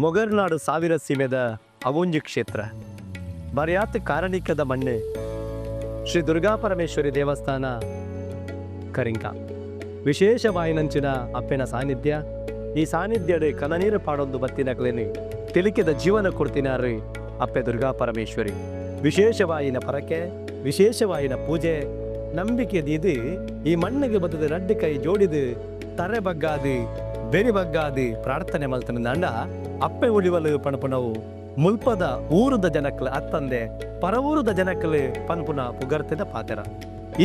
Mogarnadu ಸಾವಿರ ಸೀಮೆದ ಅವೊಂಜಿ ಕ್ಷೇತ್ರ ಬರಿಯಾತ್ ಕಾರಣಿಕದ ಮಣ್ಣೆ ಶ್ರೀ ದುರ್ಗಾ ಪರಮೇಶ್ವರಿ ದೇವಸ್ಥಾನ ಕರಿಂಕ ವಿಶೇಷವಾಯಿನಂಚಿನ ಅಪ್ಪೆನ ಸಾನ್ನಿಧ್ಯ. ಈ ಸಾನ್ನಿಧ್ಯಡೆ ಕನನೀರು ಪಾಡೊಂದು ಬತ್ತಿನಕ್ಲೇನು ತಿಳಿಕೆದ ಜೀವನ ಕೊಡ್ತಿನಾರು ಅಪ್ಪೆ ದುರ್ಗಾ ಪರಮೇಶ್ವರಿ. ವಿಶೇಷವಾಯಿನ ಪರಕೆ, ವಿಶೇಷವಾಯಿನ ಪೂಜೆ, ನಂಬಿಕೆ ದೀದು ಈ ಮಣ್ಣಿಗೆ ಬದದು ರಡ್ಡು ಕೈ ಜೋಡಿದು ತರೆ ಬಗ್ಗಾದು ಬೆರಿ ಬಗ್ಗಾದು ಪ್ರಾರ್ಥನೆ ಮಲ್ತನ ಅಪ್ಪೆ ಉಳಿವಲು ಪಣಪುನವು ಮುಲ್ಪದ ಊರುದ ಜನಕ್ಲು ಅತ್ತಂದೆ ಪರವೂರುದ ಜನಕ್ಲು ಪನ್ಪುನ ಪುಗರ್ತೆದ ಪಾತೆರ.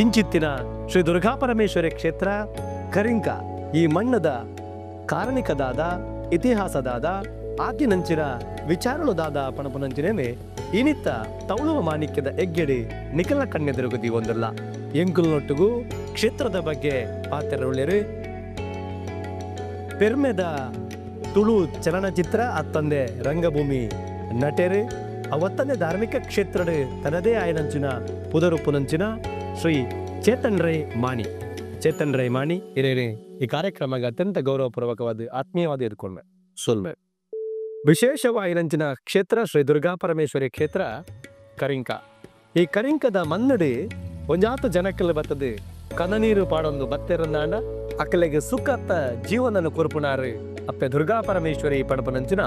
ಇಂಚಿತ್ತಿನ ಶ್ರೀ ದುರ್ಗಾ ಪರಮೇಶ್ವರಿ ಕ್ಷೇತ್ರ ಕರಿಂಕ ಈ ಮಣ್ಣದ ಕಾರಣಿಕದಾದ ಇತಿಹಾಸದಾದ ಆತಿನಂಚಿನ ವಿಚಾರಳುದಾದ ಪಣಪುನಂಚಿನೇನೆ ಇನಿತ್ತ ತೌಳುವ ಮಾಣಿಕ್ಯದ ಎಗ್ಗೆಡಿ ನಿಖಲ ಕಣ್ಣೆದುರುಗುದಿ ಒಂದಲ್ಲ. ಎಂಕುಲ್ನೊಟ್ಟಿಗೂ ಕ್ಷೇತ್ರದ ಬಗ್ಗೆ ಪಾತೆರವುಳ್ಳೇರು ಪೆರ್ಮೆದ ತುಳು ಚಲನಚಿತ್ರ ಅತ್ತಂದೆ ರಂಗಭೂಮಿ ನಟೆರು ಅವತ್ತಂದೆ ಧಾರ್ಮಿಕ ಕ್ಷೇತ್ರದ ತನ್ನದೇ ಆಯನಂಚಿನ ಪುದರುಪುನಂಚಿನ ಶ್ರೀ ಚೇತನ್ ರೈ ಮಾಣಿ. ಚೇತನ್ ರೈ ಮಾಣಿ ಹಿರಿಯರೇ, ಈ ಕಾರ್ಯಕ್ರಮಕ್ಕೆ ಅತ್ಯಂತ ಗೌರವಪೂರ್ವಕವಾದ ಆತ್ಮೀಯವಾದ ಎದುರ್ಕೊಂಡೆ ಸೊಲ್ಮೆ. ವಿಶೇಷವಾಯಿನಂಚಿನ ಕ್ಷೇತ್ರ ಶ್ರೀ ದುರ್ಗಾ ಪರಮೇಶ್ವರಿ ಕ್ಷೇತ್ರ ಕರಿಂಕ. ಈ ಕರಿಂಕದ ಮನ್ನಡಿ ಒಂಜಾತ ಜನಕ್ಕಲ್ಲಿ ಬರ್ತದೆ ಕನನೀರು ಪಾಡೊಂದು ಬತ್ತೆರಂದಾಂಡ ಅಕ್ಕಲೆಗೆ ಸುಖತ್ತ ಜೀವನನ್ನು ಕೊರ್ಪುನಾರು ಅಪ್ಪೆ ದುರ್ಗಾ ಪರಮೇಶ್ವರಿ ಪಡಪನಂಚಿನ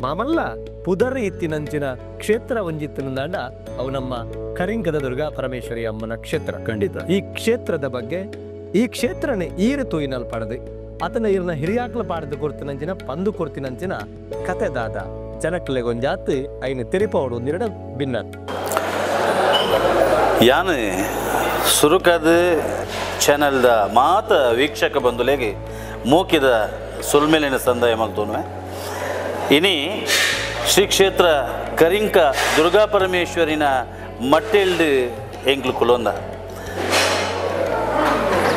ಮಾಮಲ್ಲ ಪುದರಿ ಇತ್ತಿನಂಚಿನ ಕ್ಷೇತ್ರ ಒಂಜಿತ್ತಿನಂದಾಂಡ ಅವು ನಮ್ಮ ಕರಿಂಕದ ದುರ್ಗಾ ಪರಮೇಶ್ವರಿ ಅಮ್ಮನ ಕ್ಷೇತ್ರ. ಖಂಡಿತ ಈ ಕ್ಷೇತ್ರದ ಬಗ್ಗೆ, ಈ ಕ್ಷೇತ್ರನೇ ಈರು ತೂಯಿನಲ್ ಪಡೆದು ಆತನ ಈರನ ಹಿರಿಯಾಕ್ಲು ಪಾಡದು ಕೊರ್ತಿನಂಚಿನ ಪಂದು ಕೊರ್ತಿನಂಚಿನ ಕತೆ ದಾದ ಜನಕ್ಲೆಗೊಂಜಾತ್ ಐನು ತೆರಿಪವಡು ಒಂದೆರಡು ಭಿನ್ನ. ಯಾನು ಸುರುಕದ ಚಾನೆಲ್ದ ಮಾತ ವೀಕ್ಷಕ ಬಂಧುಲೆಗೆ ಮೂಕಿದ ಸುಲ್ಮೇಲಿನ ಸಂದಾಯ ಮಲ್ತೋನುವೆ. ಇನಿ ಶ್ರೀ ಕ್ಷೇತ್ರ ಕರಿಂಕ ದುರ್ಗಾ ಪರಮೇಶ್ವರಿನ ಮಟ್ಟೆಲ್ಡು ಎಂಕ್ಲು ಕುಲೊಂದ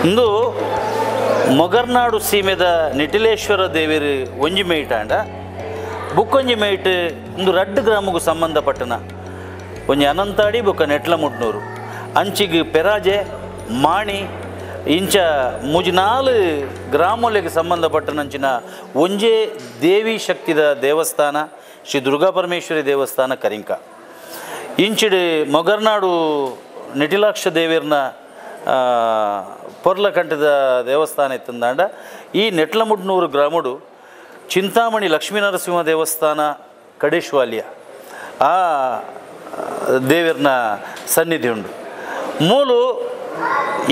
ಇಂದು ಮೊಗರ್ನಾಡು ಸೀಮೆದ ನಿಟಿಲೇಶ್ವರ ದೇವಿರು ಒಂಜಿ ಮೇಟಾಂಡ ಬುಕ್ಕೊಂಜಿ ಮೇಟ್ ಇಂದು ರಡ್ಡು ಗ್ರಾಮಗೂ ಸಂಬಂಧಪಟ್ಟನ ಒಂಜಿ ಅನಂತಾಡಿ ಬೊಕ್ಕ ನೆಟ್ಲ ಮುಟ್ನೂರು ಅಂಚಿಗೆ ಪೆರಾಜೆ ಮಾಣಿ ಇಂಚ ಮುಜಿನಾಲು ಗ್ರಾಮಗಳಿಗೆ ಸಂಬಂಧಪಟ್ಟನಂಚಿನ ಒಂಜೇ ದೇವಿ ಶಕ್ತಿದ ದೇವಸ್ಥಾನ ಶ್ರೀ ದುರ್ಗಾ ಪರಮೇಶ್ವರಿ ದೇವಸ್ಥಾನ ಕರಿಂಕ. ಇಂಚಿಡು ಮೊಗರ್ನಾಡು ನಿಟಿಲಾಕ್ಷ ದೇವಿಯರ್ನ ಪೊರ್ಲಕಂಠದ ದೇವಸ್ಥಾನ ಇತ್ತಂದಾಂಡ ಈ ನೆಟ್ಲಮುಡ್ನೂರು ಗ್ರಾಮಡು ಚಿಂತಾಮಣಿ ಲಕ್ಷ್ಮೀನರಸಿಂಹ ದೇವಸ್ಥಾನ ಕಡೇಶ್ವಾಲ್ಯ ಆ ದೇವಿಯರ್ನ ಸನ್ನಿಧಿ ಉಂಡು. ಮೂಲು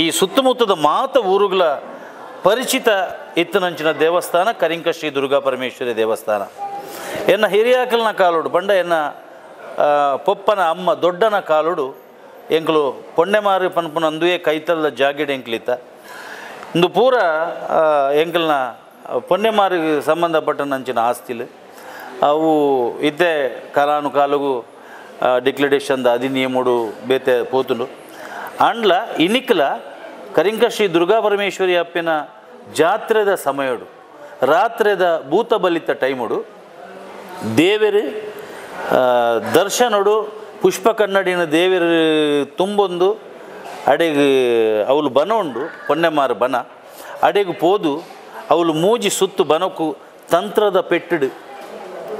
ಈ ಸುತ್ತಮುತ್ತದ ಮಾತ ಊರುಗಳ ಪರಿಚಿತ ಇತ್ತನಂಚಿನ ದೇವಸ್ಥಾನ ಕರಿಂಕ ಶ್ರೀ ದುರ್ಗಾ ಪರಮೇಶ್ವರಿ ದೇವಸ್ಥಾನ. ಎನ್ನ ಹಿರಿಯಾಕಲ್ನ ಕಾಲುಡು ಬಂಡ ಎನ್ನ ಪೊಪ್ಪನ ಅಮ್ಮ ದೊಡ್ಡನ ಕಾಲುಡು ಎಂಕ್ಲು ಪೊಣ್ಣೆಮಾರು ಪನ್ಪುನ ಅಂದುವೇ ಕೈತಲ್ದ ಜಾಗಿಡ್ ಎಂಕ್ಲಿತ್ತ ಇಂದು ಪೂರ ಎಂಕಲ್ನ ಪೊಣ್ಣೆಮಾರಿಗೆ ಸಂಬಂಧಪಟ್ಟನಂಚಿನ ಆಸ್ತಿಲು ಅವು ಇದ್ದೇ ಕಾಲಾನುಕಾಲಗೂ ಡಿಕ್ಲರೇಷನ್ದ ಅಧಿನಿಯಮುಡು ಬೇತೆ ಪೋತುಂಡು. ಅಂಡ್ಲ ಇನಿಕ್ಲ ಕರಿಂಕ ಶ್ರೀ ದುರ್ಗಾ ಪರಮೇಶ್ವರಿ ಅಪ್ಪಿನ ಜಾತ್ರೆದ ಸಮಯಡು ರಾತ್ರೆದ ಭೂತ ಬಲಿತ ಟೈಮುಡು ದೇವರು ದರ್ಶನಡು ಪುಷ್ಪ ಕನ್ನಡಿನ ದೇವರು ತುಂಬೊಂದು ಅಡೆಗೆ ಅವಳು ಬನ ಉಂಡು ಪೊನ್ನೆಮಾರು ಬನ ಅಡೆಗೆ ಪೋದು ಅವಳು ಮೂಜಿ ಸುತ್ತು ಬನಕ್ಕು ತಂತ್ರದ ಪೆಟ್ಟಿಡು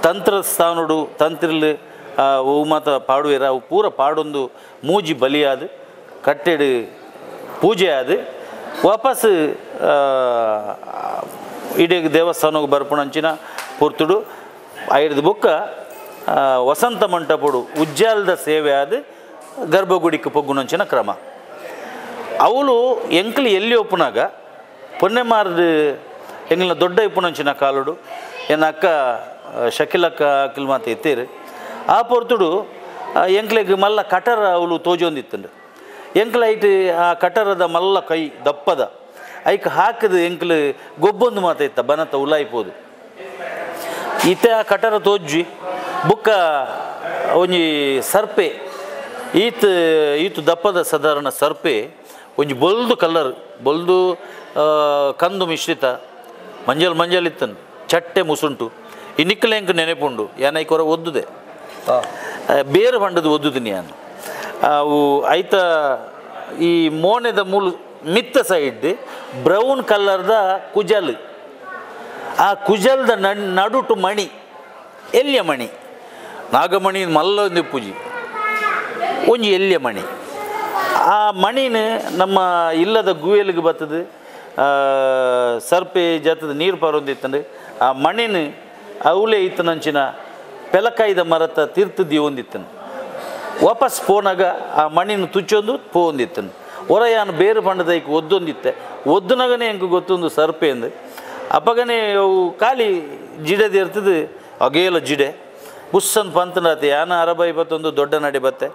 ತಂತ್ರ ಸ್ಥಾನಡು ತಂತ್ರಿಲ್ ಅವು ಮಾತ್ರ ಪಾಡುವೆರ ಅವು ಪೂರ ಪಾಡೊಂದು ಮೂಜಿ ಬಲಿಯಾದು ಕಟ್ಟೆಡು ಪೂಜೆ ಆದು ವಾಪಸ್ ಇಡೀ ದೇವಸ್ಥಾನಕ್ಕೆ ಬರ್ಪುಣಂಚಿನ ಪೂರ್ತುಡು ಐದು ಬುಕ್ಕ ವಸಂತ ಮಂಟಪಡು ಉಜ್ಜಾಲದ ಸೇವೆ ಆದ ಗರ್ಭಗುಡಿಗೆ ಪೊಗ್ಗುನಂಚಿನ ಕ್ರಮ. ಅವಳು ಎಂಕ್ಲು ಎಲ್ಲಿ ಒಪ್ಪುನಾಗ ಪೊನ್ನೆಮಾರದ ಎಂಗ್ಲ ದೊಡ್ಡ ಇಪ್ಪುನಂಚಿನ ಕಾಲುಡು ಎನ್ನ ಅಕ್ಕ ಶಕಿಲಕ್ಕ ಅಕ್ಕಿಲ್ ಮಾತ ಇತ್ತೀರು ಆ ಪೊರ್ತುಡು ಎಂಕ್ಲೆಗ್ ಮಲ್ಲ ಕಟರ ಅವಳು ತೋಜೊಂದಿತ್ತುಂಡು. ಎಂಕ್ಲ ಐಟ್ ಆ ಕಟರದ ಮಲ್ಲ ಕೈ ದಪ್ಪದ ಐಕ್ ಹಾಕದ ಎಂಕ್ಲು ಗೊಬ್ಬೊಂದು ಮಾತ ಇತ್ತ ಬನತ ಉಲಾಯಿಪೋದು ಇತ್ತೆ ಆ ಕಟರ ತೋಜ್ಜಿ ಬುಕ್ಕ ಒಂಜಿ ಸರ್ಪೆ ಈತ ಈತು ದಪ್ಪದ ಸಾಧಾರಣ ಸರ್ಪೆ ಒಂಜಿ ಬೊಲ್ದು ಕಲರ್ ಬೊಲ್ದು ಕಂದು ಮಿಶ್ರಿತ ಮಂಜಲ್ ಮಂಜಲ್ ಇತ್ತನು ಚಟ್ಟೆ ಮುಸುಂಟು ಈ ನಿಕ್ಕಲೆ ಎಂಕ್ ನೆನೆಪುಂಡು ಯಾನೈಕೊರ ಒದ್ದುದೆ ಬೇರೆ ಬಂಡದು ಒದ್ದುದಿನಿ ಯಾನು ಅವು ಐತ ಈ ಮೋನೆದ ಮೂಲು ಮಿತ್ತ ಸೈಡ್ ಬ್ರೌನ್ ಕಲರ್ದ ಕುಜಲ್ ಆ ಕುಜಲ್ದ ನಡುಟು ಮಣಿ ಎಲ್ಯ ಮಣಿ ನಾಗಮಣಿ ಮಲ್ಲ ಒಂದು ಪೂಜಿ ಒಂಜಿ ಎಲ್ಯ ಮಣಿ ಆ ಮಣಿನ ನಮ್ಮ ಇಲ್ಲದ ಗುವೆಲಿಗೆ ಬರ್ತದೆ ಸರ್ಪೆ ಜತದ ನೀರು ಪರೊಂದಿತ್ತಂಡು ಆ ಮಣಿನ ಅವಲೇ ಇತ್ತನಂಚಿನ ಪೆಲಕಾಯ್ದ ಮರತ ತೀರ್ಥ ದೀವೊಂದಿತ್ತನು ವಾಪಸ್ ಪೋನಾಗ ಆ ಮಣಿನ ತುಚ್ಚೊಂದು ಪೋಂದಿತ್ತನು ಹೊರಯಾನು ಬೇರು ಪಂಡದೈಕ್ ಒದ್ದೊಂದಿತ್ತೆ ಒದ್ದುನಾಗನೇ ಎಂಕ್ ಗೊತ್ತೊಂದು ಸರ್ಪೆ ಅಂದು ಅಪ್ಪಗನೇ ಅವು ಖಾಲಿ ಜಿಡೆದು ಇರ್ತದೆ ಅಗೇಲ ಜಿಡೆ ಬುಸ್ಸಂದು ಪಂತನಾತೆ ಯಾನ ಅರಬೈ ಬತ್ತೊಂದು ದೊಡ್ಡ ನಡೆ ಬತ್ತೆ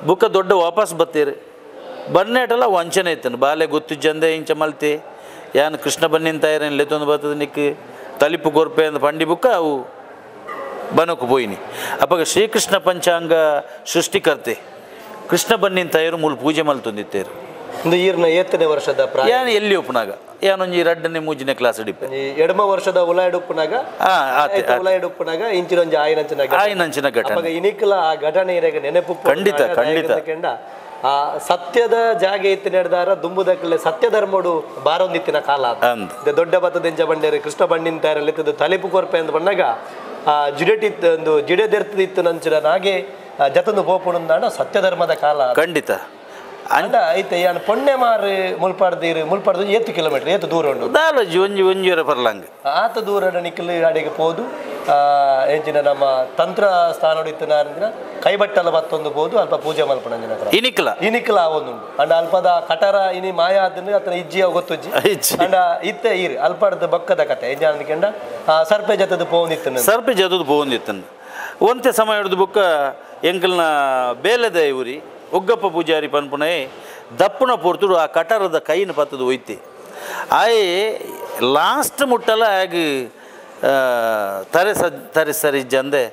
ಬುಕ್ಕ ದೊಡ್ಡ ವಾಪಸ್ ಬತ್ತೀರಿ ಬನ್ನೇಟಲ್ಲ ವಂಚನೆ ಇತ್ತನು ಬಾಲೆ ಗೊತ್ತಿಜ್ಜಂದೆ ಇಂಚ ಮಲ್ತೆ ಯಾನು ಕೃಷ್ಣ ಬನ್ನಿನ ತಾಯರೇನು ಲೆತ್ತೊಂದು ಬರ್ತದೆ ನಿಕ್ ತಲಿಪು ಕೊರ್ಪೆ ಅಂದ ಪಂಡಿ ಬುಕ್ಕ ಅವು ಬನಕು ಪೋಯಿನಿ ಅಪ್ಪಗ ಶ್ರೀಕೃಷ್ಣ ಪಂಚಾಂಗ ಸೃಷ್ಟಿಕರ್ತೆ ಕೃಷ್ಣ ಬನ್ನಿನ ತಾಯರು ಮೂಲ ಪೂಜೆ ಮಲ್ತೊಂದಿತ್ತೇರು ಒಂದು ಈರ್ನ ಏತ್ತನೇ ವರ್ಷದ ಪ್ರಾಯ ಯಾನು ಎಲ್ಲಿ ಒಪ್ಪನಾಗ ಯಾನೊಂಜಿ ರಡ್ಡನೇ ಮೂಜಿನೇ ಕ್ಲಾಸ್ ಇಡಿಪೆ ಎಡಮ ವರ್ಷದ ಉಲಾಯಡುಪ್ಪನಾಗ ಉಲಾಯಡುಪ್ಪನಾಗ ಇಂಚಿನೊಂಜಿ ಆಯಿನಂಚಿನ ಆಯಿನಂಚಿನ ಘಟನೆ ಇನಿಕ್ಲ ಆ ಘಟನೆ ಇರಾಗ ನೆನಪು ಖಂಡಿತ ಖಂಡಿತ ಆ ಸತ್ಯದ ಜಾಗೆ ಇತ್ತು ನಡೆದಾರ ದುಂಬುದಕ್ಕಲೆ ಸತ್ಯ ಧರ್ಮಡು ಬಾರೊಂದಿತ್ತಿನ ಕಾಲ ದೊಡ್ಡ ಬತ್ತದೆಂಜ ಬಂಡೇರು ಕೃಷ್ಣ ಬಂಡಿನ ತಯಾರಲ್ಲಿ ಇತ್ತದ್ದು ತಲಿಪು ಕೊರ್ಪೆ ಅಂತ ಬಂದಾಗ ಆ ಜಿಡೆಟಿತ್ತು ಒಂದು ಜಿಡೆ ದೆರ್ತದಿತ್ತು ನಂಚಿನ ನಾಗೆ ಜತಂದು ಪೋಪುಣಂದಾಣ ಸತ್ಯ ಧರ್ಮದ ಕಾಲ ಖಂಡಿತ ಅಂಡ ಐತೆ ಯಾನ್ ಪೊಣ್ಣೆ ಮಾರು ಮುಲ್ಪಾಡ್ದಿರು ಮುಲ್ಪಾಡ್ದು ಏತು ಕಿಲೋಮೀಟರ್ ಏತು ದೂರ ಉಂಟು ದಾಲಜಿ ಒಂಜಿ ಒಂಜಿವರೆ ಪರ್ಲಾಂಗ್ ಆತ ದೂರ ನಿಕ್ಕಲು ಅಡಿಗೆ ಪೋದು ಎಂಚಿನ ನಮ್ಮ ತಂತ್ರ ಸ್ಥಾನ ಇತ್ತು ಕೈಬಟ್ಟಲ ಮತ್ತೊಂದು ಪೋದು ಅಲ್ಪ ಪೂಜೆ ಮಲ್ಪಣಂಜಿನ ಇನಿಕ್ಲ ಇನಿಕ್ಲ ಒಂದುಂಡು ಅಂಡ ಅಲ್ಪದ ಕಟರ ಇನಿ ಮಾಯ ಆದ್ರೆ ಅತನ ಇಜ್ಜಿ ಗೊತ್ತುಜ್ಜಿ ಅಂಡ ಇತ್ತೆ ಇರು ಅಲ್ಪಡ್ದು ಬಕ್ಕದ ಕತೆ ಎಂಜ ಅಂದ್ಕೊಂಡ ಸರ್ಪೆ ಜತದ ಪೋಂದಿತ್ತು ಸರ್ಪೆ ಜತದ ಪೋಂದಿತ್ತು ಒಂತೆ ಸಮಯ ಹಿಡಿದು ಬುಕ್ಕ ಎಂಕಲ್ನ ಬೇಲೆದ ಇವ್ರಿ ಉಗ್ಗಪ್ಪ ಪೂಜಾರಿ ಪನ್ಪುಣೆ ದಪ್ಪುನ ಪೊರ್ತುಡು ಆ ಕಟರದ ಕೈನ ಪತ್ತದು ಒಯ್ತಿ ಆಯೆ ಲಾಸ್ಟ್ ಮುಟ್ಟಲ ಆಗಿ ತರೆ ಸ ತರೆ ಸರಿ ಜಂದೆ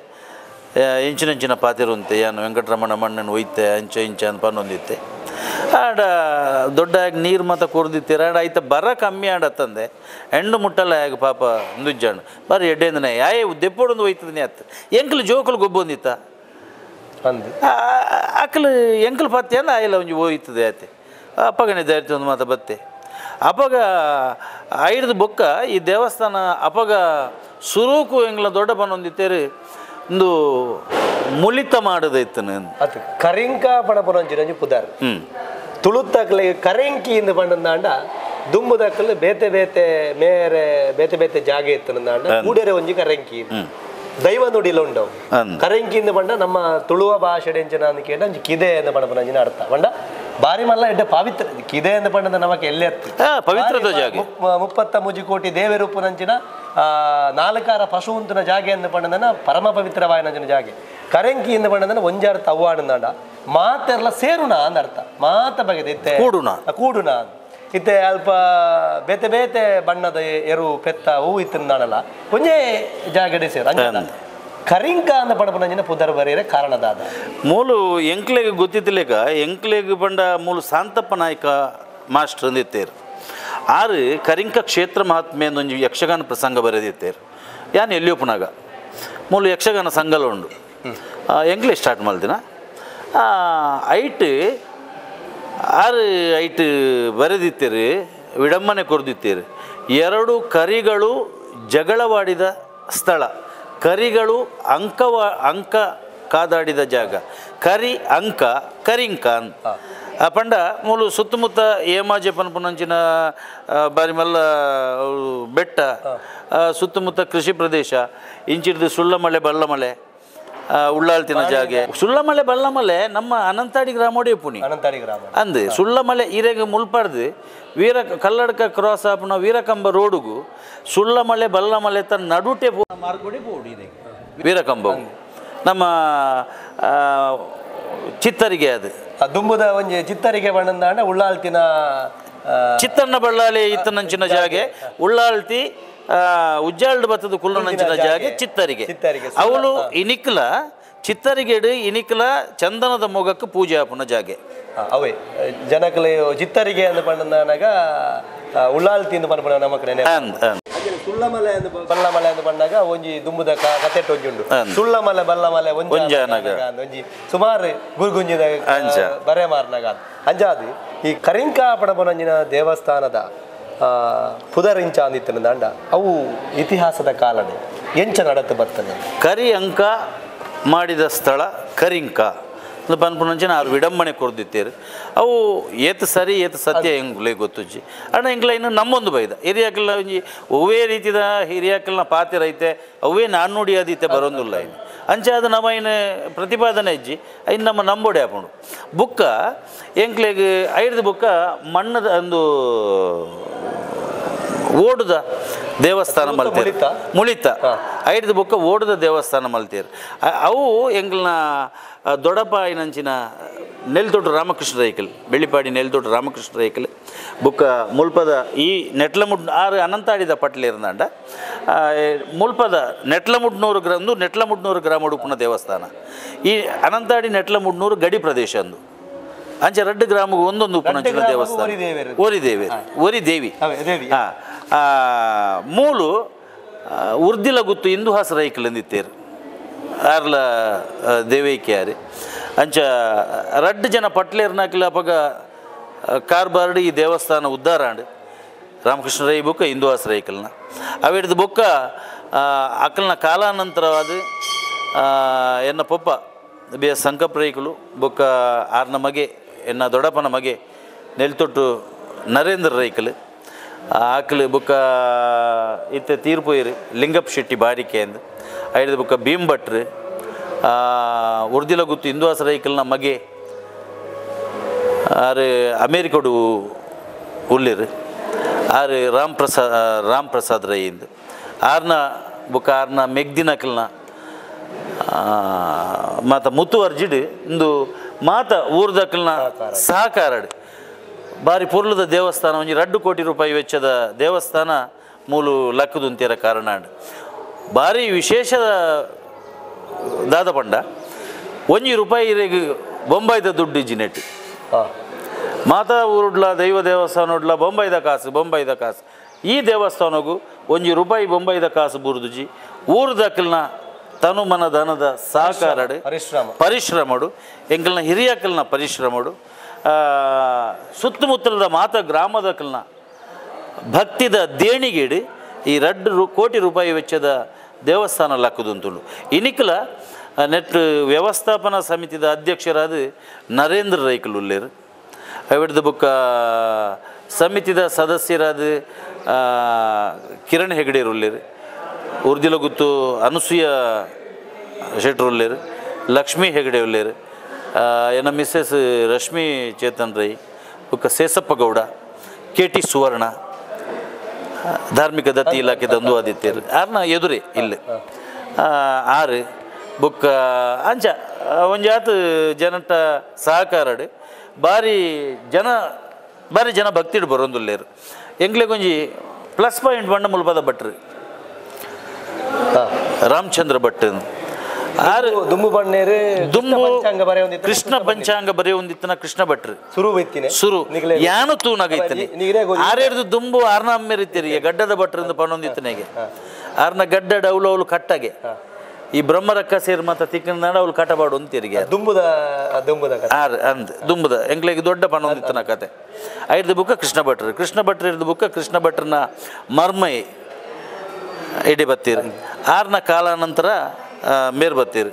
ಇಂಚಿನಂಚಿನ ಪಾತಿರುಂತೆ ಯಾನು ವೆಂಕಟರಮಣ ಮಣ್ಣನ್ನು ಒಯ್ತೆ ಅಂಚ ಇಂಚ ಅಂತ ಪನ್ನೊಂದಿತ್ತೆ ಆಡ ದೊಡ್ಡ ಆಗಿ ನೀರು ಮಾತ ಕೊರ್ದಿತ್ತೀರ ಆಡ ಆಯ್ತ ಬರ ಕಮ್ಮಿ ಆಡತ್ತಂದೆ ಹೆಣ್ಣು ಮುಟ್ಟಲ್ಲ ಆಗ ಪಾಪ ನುಜ್ಜಾಣು ಬರ ಎಡ್ಡೆಂದನೆ ಯಾಯೇ ದೆಪ್ಪೊಡೊಂದು ಒಯ್ತದನೆ ಅತ್ತ ಎಂಕಲು ಜೋಕಲು ಗೊಬ್ಬೊಂದಿತ್ತ ಅಕ್ಕಲು ಎಂಕಲು ಪತ್ತೆ ಅಂದ ಆಯಿಲ್ಲ ಒಂಜಿ ಹೋಯ್ತದೆ ಆತೆ ಅಪ್ಪಗನೆ ದಾರಿತ ಒಂದು ಮಾತ ಬತ್ತೆ ಅಪಗ ಐಡ್ದು ಬೊಕ್ಕ ಈ ದೇವಸ್ಥಾನ ಅಪಗ ಸುರೂಕು ಎಂಗ್ಲ ದೊಡ್ಡ ಬನ್ನೊಂದಿತ್ತೇರಿ ಒಂದು ಮುಲಿತ ಮಾಡೋದೈತನ ಅದು ಕರಿಂಕ ಪಣಪುರಂಜಿರಂಜಿ ಪುದಾರ್ ತುಳುತ್ತಕ್ಲೆ ಕರಿಂಕಿ ಇಂದ ಬಂಡಂದಾಂಡ ದುಂಬುದಕ್ಕಲು ಬೇತೆ ಬೇತೆ ಮೇರೆ ಬೇತೆ ಬೇತೆ ಜಾಗ ಇತ್ತನಂದಾಂಡ ಕೂಡೇರೆ ಒಂಜಿ ಕರೆಂಕಿ ದೈವ ನುಡಿಲ ಉಂಡವು ಕರೆಂಕಿಂದ ಬಂಡ ನಮ್ಮ ತುಳುವ ಭಾಷೆ ಎಂಚಿನ ಅಂದ್ ಕೇಂಡ ಒಂಜಿ ಕಿದೆ ಎಂದ ಪಣಪುರಂಜಿನ ಅರ್ಥ ಬಂಡ ಬಾರಿ ಮಲ್ಲ ಎಡ್ಡೆ ಪವಿತ್ರ ಕಿದೆ ಎಂದ ಪಂಡದ ನಮಕ್ ಎಲ್ಲೆ ಅತ್ತು ಪವಿತ್ರದ ಜಾಗೆ 33 ಕೋಟಿ ದೇವರೂಪನಂಚಿನ ನಾಲ್ಕಾರ ಪಶು ಉಂತುನ ಜಾಗೆ ಎಂದ ಪಂಡದನ ಪರಮ ಪವಿತ್ರವಾಯನಂಚಿನ ಜಾಗೆ ಕರೆಂಕಿ ಎಂದ ಪಂಡದನ ಒಂಜಾರ ತವ್ವಾಡಂದಾಂಡ ಮಾತೆರ್ಲ ಸೇರುಣ ಅಂದ ಅರ್ಥ ಮಾತ ಬಗೆದ ಇತ್ತೆ ಕೂಡುಣ ಕೂಡುಣ ಇತ್ತೆ ಅಲ್ಪ ಬೇತೆ ಬೇತೆ ಬಣ್ಣದ ಎರು ಪೆತ್ತ ಹೂ ಇತ್ತಂದಾಣಲ್ಲ ಒಂಜೇ ಜಾಗಡೆ ಸೇರು ಅಂಚ ಕರಿಂಕ ಅಂದ ಪಣಪುನಂಜಿನ ಪುದರ್ ಬರೆಯರೆ ಕಾರಣದಾದ ಮೂಲು ಎಂಕ್ಲೆಗ್ ಗೊತ್ತಿತ್ತಲೇಕ ಎಂಕ್ಲೆಗ್ ಬಂಡ ಮೂಲು ಶಾಂತಪ್ಪ ನಾಯಕ ಮಾಸ್ಟರ್ ಅಂದಿತ್ತೇರು ಆರು ಕರಿಂಕ ಕ್ಷೇತ್ರ ಮಹಾತ್ಮೆ ಒಂಜಿ ಯಕ್ಷಗಾನ ಪ್ರಸಂಗ ಬರೆದಿತ್ತೇರು ಯಾನ್ ಎಲ್ಲಿಯೊಪ್ಪನಾಗ ಮೂಲು ಯಕ್ಷಗಾನ ಸಂಘಲ ಉಂಡು ಎಂಕ್ಲೆ ಸ್ಟಾರ್ಟ್ ಮಲ್ದಿನ ಐಟ್ ಆರು ಐಟ್ ಬರೆದಿತ್ತೀರಿ ವಿಡಂಬನೆ ಕೊರೆದಿತ್ತೀರಿ ಎರಡು ಕರಿಗಳು ಜಗಳವಾಡಿದ ಸ್ಥಳ ಕರಿಗಳು ಅಂಕ ಕಾದಾಡಿದ ಜಾಗ ಕರಿ ಅಂಕ ಕರಿಂಕ ಅಂತ ಆ ಪಂಡ ಮೂಲು ಸುತ್ತಮುತ್ತ ಏಮಾಜೆ ಪನ್ಪುನಂಚಿನ ಬಾರಿಮಲ್ಲ ಬೆಟ್ಟ ಸುತ್ತಮುತ್ತ ಕೃಷಿ ಪ್ರದೇಶ ಇಂಚಿಡ್ದು ಸುಳ್ಳಮಳೆ ಬಲ್ಲಮಳೆ ಉಳ್ಳಾಳ್ತಿನ ಜಾಗೆ ಸುಳ್ಳಮಲೆ ಬಲ್ಲಮಲೆ ನಮ್ಮ ಅನಂತಾಡಿ ಗ್ರಾಮೋಡೆ ಪುಣಿ ಅನಂತಾಡಿ ಗ್ರಾಮ ಅಂದ್ ಸುಳ್ಳಮಲೆ ಇರೆಗೆ ಮುಲ್ಪಾಡ್ದು ವೀರ ಕಲ್ಲಡ್ಕ ಕ್ರಾಸ್ ಆಪುನ ವೀರಕಂಬ ರೋಡುಗು ಸುಳ್ಳಮಲೆ ಬಲ್ಲಮಲೆ ತನ್ನ ನಡುಟೆ ಮಾರ್ಗೋಡೆ ಬೋಡು ಇದೆ ವೀರಕಂಬ ನಮ್ಮ ಚಿತ್ತರಿಗೆ ಅದು ದುಂಬುದ ಒಂಜಿ ಚಿತ್ತರಿಗೆ ಬಣ್ಣಂದಾಂಡ ಉಳ್ಳಾಳ್ತಿನ ಚಿತ್ತಣ್ಣ ಬಳ್ಳಾಳಿ ಇತ್ತನಂಚಿನ ಜಾಗೆ ಉಳ್ಳಾಳ್ತಿ ಉಜ್ಜಾಲ್ಡ್ ಬತ್ತದ ಕುಲ್ಲನಂಚಿನ ಜಾಗೆ ಚಿತ್ತರಿಗೆ ಅವಳು ಇನಿಕ್ಲ ಚಿತ್ತರಿಗೆಡು ಇನಿಕ್ಲ ಚಂದನದ ಮೊಗಕ್ಕೆ ಪೂಜೆ ಆಪುನ ಜಾಗೆ ಅವೇ ಜನಕಲೆ ಚಿತ್ತರಿಗೆ ಅಂದ ಪಂಡನಾಗ ಉಳ್ಳಾಲ್ತಿ ಅಂದ್ ಪನ್ಪುನ ನಮಕ್ ನೆನೆ ಸುಳ್ಳಮಲೆ ಅಂದ್ ಬಲ್ಲಮಲೆ ಅಂದ್ ಪಂಡಾಗ ಒಂಜಿ ದುಂಬುದ ಕತೆಟ್ ಒಂಜಿ ಉಂಡು ಸುಳ್ಳಮಲೆ ಬಲ್ಲಮಲೆ ಒಂಜಾನಗ ಒಂಜಿ ಸುಮಾರು ಗುರುಗುಂಜಿದ ಬರೆ ಮಾರ್ನಾಗ ಅಂಜಾದು ಈ ಕರಿಂಕ ಪಣಪುನಂಜಿನ ದೇವಸ್ಥಾನದ ಪುದರಿಂಚ ಅಂದಿತ್ತಿನ ದಾಂಡ ಅವು ಇತಿಹಾಸದ ಕಾಲನೆ ಎಂಚ ನಡತೆ ಬರ್ತದೆ ಕರಿ ಅಂಕ ಮಾಡಿದ ಸ್ಥಳ ಕರಿಂಕ ಪನ್ಪುನಂಚಿನ ಆರು ವಿಡಂಬನೆ ಕೊರ್ದಿತ್ತೇರು ಅವು ಏತ್ ಸರಿ ಏತ್ ಸತ್ಯ ಎಂಗ್ಲೇ ಗೊತ್ತುಜ್ಜಿ ಅಣ್ಣ ಎಂಕ್ಲ ಇನ್ನು ನಮ್ಮೊಂದು ಬೈದ ಹಿರಿಯಾಕಲ್ನ ಒಂಜಿ ಒವ್ವೇ ರೀತಿದ ಹಿರಿಯಾಕಲ್ನ ಪಾತಿರೈತೆ ಅವೇ ನಾಣ್ಣುಡಿ ಆದಿತ್ತೆ ಬರೋಂದುಲ್ಲ ಇನ್ನು ಅಂಚೆ ಅದು ನಮ್ಮ ಇನ್ನು ಪ್ರತಿಪಾದನೆ ಇಜ್ಜಿ ಇನ್ನು ನಮ್ಮ ನಂಬೋಡೆ ಹಾಕೊಂಡು ಬುಕ್ಕ ಎಂಕ್ಲೆಗ್ ಐದು ಬುಕ್ಕ ಮಣ್ಣದ ಒಂದು ಓಡುದ ದೇವಸ್ಥಾನ ಮಲ್ತೇರು ಮುಳಿತ ಐದು ಬುಕ್ಕ ಓಡುದ ದೇವಸ್ಥಾನ ಮಲ್ತೇರು ಅವು ಎಂಗ್ಲನ ದೊಡಪಾಯಿನಂಚಿನ ನೆಲ್ತೊಟ್ಟು ರಾಮಕೃಷ್ಣ ರೈಕಲ್ ಬೆಳ್ಳಿಪಾಡಿ ನೆಲ್ತೊಟ್ಟು ರಾಮಕೃಷ್ಣ ರೈಕಲ್ ಬುಕ್ಕ ಮುಲ್ಪದ ಈ ನೆಟ್ಲಮುಡ್ ಆರು ಅನಂತಾಡಿದ ಪಟ್ಲೇರ್ನಾಂಡ ಮುಲ್ಪದ ನೆಟ್ಲಮುಡ್ನೂರು ಗ್ರಾಮ ನೆಟ್ಲಮುಡ್ನೂರು ಗ್ರಾಮ ಉಡುಪುನ ದೇವಸ್ಥಾನ ಈ ಅನಂತಾಡಿ ನೆಟ್ಲಮುಡ್ನೂರು ಗಡಿ ಪ್ರದೇಶ ಅಂದು ಅಂಚೆ ರಡ್ಡು ಗ್ರಾಮಗೂ ಒಂದೊಂದು ಉಪನಂಚಿನ ದೇವಸ್ಥಾನ ಓರಿ ದೇವಿ ಓರಿ ದೇವಿ ಹಾಂ ಮೂಲು ಉರ್ದಿಲ ಗುತ್ತು ಇಂದು ಹಾಸ ರೈಕಲ್ ಅಂದಿತ್ತೇರು ಆರ್ಲ ದೇವೈಕ್ಯಾರಿ ಅಂಚ ರಡ್ಡು ಜನ ಪಟ್ಲೇರ್ನಾಕಿಲ್ಲ ಅಪಗ ಕಾರ್ಬಾರ್ಡ್ ಈ ದೇವಸ್ಥಾನ ಉದ್ದಾರಾಂಡ್ ರಾಮಕೃಷ್ಣ ರೈ ಬುಕ್ಕ ಹಿಂದೂ ಹಾಸ ರೈಕಲ್ನ ಅವಿಡ್ದು ಬುಕ್ಕ ಅಕ್ಕಲ್ನ ಕಾಲಾನಂತರವಾದ ಎನ್ನ ಪೊಪ್ಪ ಬಿ ಎಸ್ ಸಂಕಪ್ಪ ರೈಕಲು ಬೊಕ್ಕ ಆರ್ನ ಮಗೆ ಎನ್ನ ದೊಡ್ಡಪ್ಪನ ಮಗೆ ನೆಲ್ತೊಟ್ಟು ನರೇಂದ್ರ ರೈಕಲು ಆಕಲು ಬೊಕ್ಕ ಇತ್ತೆ ತೀರ್ಪೋಯಿರು ಲಿಂಗಪ್ಪ ಶೆಟ್ಟಿ ಬಾರಿಕೆ ಅಂದು ಐದು ಬೊಕ್ಕ ಭೀಮ್ ಭಟ್ರು ಉರ್ದಿಲ ಗುತ್ತು ಹಿಂದೂ ರೈಕಲ್ನ ಮಗೆ ಆರು ಅಮೇರಿಕಡು ಉಳ್ಳಿರು ಆರು ರಾಮ್ ಪ್ರಸಾದ್ ರೈ ಇಂದು ಆರ್ನ ಬೊಕ್ಕ ಆರ್ನ ಮೆಗ್ದಿನಕಲ್ನ ಮಾತ ಮುತ್ತುವರ್ಜಿಡು ಇಂದು ಮಾತ ಊರ್ದಕಲ್ನ ಸಹಕಾರಡು ಬಾರಿ ಪೊರ್ಲದ ದೇವಸ್ಥಾನ ಒಂಜಿ 2 ಕೋಟಿ ರೂಪಾಯಿ ವೆಚ್ಚದ ದೇವಸ್ಥಾನ ಮೂಲು ಲಕ್ಕದುಂತಿರ ಕಾರಣ ಭಾರಿ ವಿಶೇಷ ದಾದ ಪಂಡ ಒಂಜಿ ರೂಪಾಯಿ ಬೊಂಬಾಯ್ದ ದುಡ್ಡು ಇಜ್ಜಿನೆಟ್ ಮಾತಾ ಊರುಡ್ಲ ದೈವ ದೇವಸ್ಥಾನ ಉಡ್ಲ ಬೊಂಬಾಯ್ದ ಕಾಸು ಬೊಂಬಾಯ್ದ ಕಾಸು ಈ ದೇವಸ್ಥಾನಗೂ ಒಂಜಿ ರೂಪಾಯಿ ಬೊಂಬಾಯ್ದ ಕಾಸು ಬುರುದುಜಿ ಊರುದಕಲ್ನ ತನು ಮನ ಧನದ ಸಹಕಾರಡು ಪರಿಶ್ರಮಡು ಎಂಕಲ್ನ ಹಿರಿಯಕಲ್ನ ಪರಿಶ್ರಮಡು ಸುತ್ತಮುತ್ತಲದ ಮಾತ ಗ್ರಾಮದಕಲ್ನ ಭಕ್ತಿದ ದೇಣಿಗೇಡು ಈ 2 ಕೋಟಿ ರೂಪಾಯಿ ವೆಚ್ಚದ ದೇವಸ್ಥಾನ ಲಕ್ಕದುಂತುಂಡು ಇನಿಕಲ ನೆಟ್ ವ್ಯವಸ್ಥಾಪನಾ ಸಮಿತಿದ ಅಧ್ಯಕ್ಷರಾದ ನರೇಂದ್ರ ರೈಕಲ್ ಉಲ್ಲೇರು ಅವಿಡ್ದ ಬುಕ್ಕ ಸಮಿತಿದ ಸದಸ್ಯರಾದ ಕಿರಣ್ ಹೆಗಡೆರು ಉಲ್ಲೇರು ಉರ್ದಿಲಗುತ್ತು ಅನುಸೂಯ ಶೆಟ್ರು ಉಲ್ಲೇರು ಲಕ್ಷ್ಮೀ ಹೆಗಡೆ ಉಲ್ಲೇರು ಎನ್ನ ಮಿಸ್ಸೆಸ್ ರಶ್ಮಿ ಚೇತನ್ ರೈ ಬುಕ್ಕ ಸೇಸಪ್ಪ ಗೌಡ ಕೆ ಟಿ ಸುವರ್ಣ ಧಾರ್ಮಿಕ ದತ್ತಿ ಇಲಾಖೆ ದಂದು ಆದಿತ್ಯರು ಆರ್ನ ಎದುರೇ ಇಲ್ಲಿ ಆರು ಬುಕ್ಕ ಅಂಚ ಒಂಜಾತು ಜನಟ ಸಹಕಾರಡು ಬಾರಿ ಜನ ಭಕ್ತಿಡು ಬರೋಂದುಲ್ಲೇರು ಎಂಗ್ಲೆಗೊಂಜಿ ಪ್ಲಸ್ ಪಾಯಿಂಟ್ ಬಣ್ಣ ಮುಲ್ಪದ ಭಟ್ರು ರಾಮಚಂದ್ರ ಭಟ್ ಆರು ದುಂಬು ಬಣ್ಣೇರು ದುಂಬು ಕೃಷ್ಣ ಪಂಚಾಂಗ ಬರೆಯೊಂದಿತ್ತನ ಕೃಷ್ಣ ಭಟ್ರು ಸುರು ಸುರು ಯಾನು ತೂನಾಗೈತನೆ ಆರೇರ್ದು ದುಂಬು ಆರ್ನ ಅಮ್ಮೆರಿತ್ತೀರಿ ಗಡ್ಡದ ಭಟ್ರಿಂದ ಪನ್ನೊಂದಿತ್ತನೆಗೆ ಆರ್ನ ಗಡ್ಡ ಡೌಲು ಅವಳು ಕಟ್ಟಾಗೆ ಈ ಬ್ರಹ್ಮರಕ್ಕ ಸೇರಿ ಮಾತ ತಿಕ್ಕಂದಾಡ ಅವಳು ಕಟಬಾಡು ಅಂತೀರಿಗೆ ದುಂಬುದ ದುಂಬುದ ಆರ್ ಅಂದ್ ದುಂಬುದ ಎಂಗ್ಲೆಗೆ ದೊಡ್ಡ ಪನ್ನೊಂದಿತ್ತನ ಕತೆ ಐದು ಬುಕ್ಕ ಕೃಷ್ಣ ಭಟ್ರು ಕೃಷ್ಣ ಭಟ್ರು ಇರ್ದು ಬುಕ್ಕ ಕೃಷ್ಣ ಭಟ್ರನ ಮರ್ಮೈ ಎಡೆ ಬತ್ತೀರು ಆರ್ನ ಕಾಲಾನಂತರ ಮೇರ್ ಬತ್ತೀರು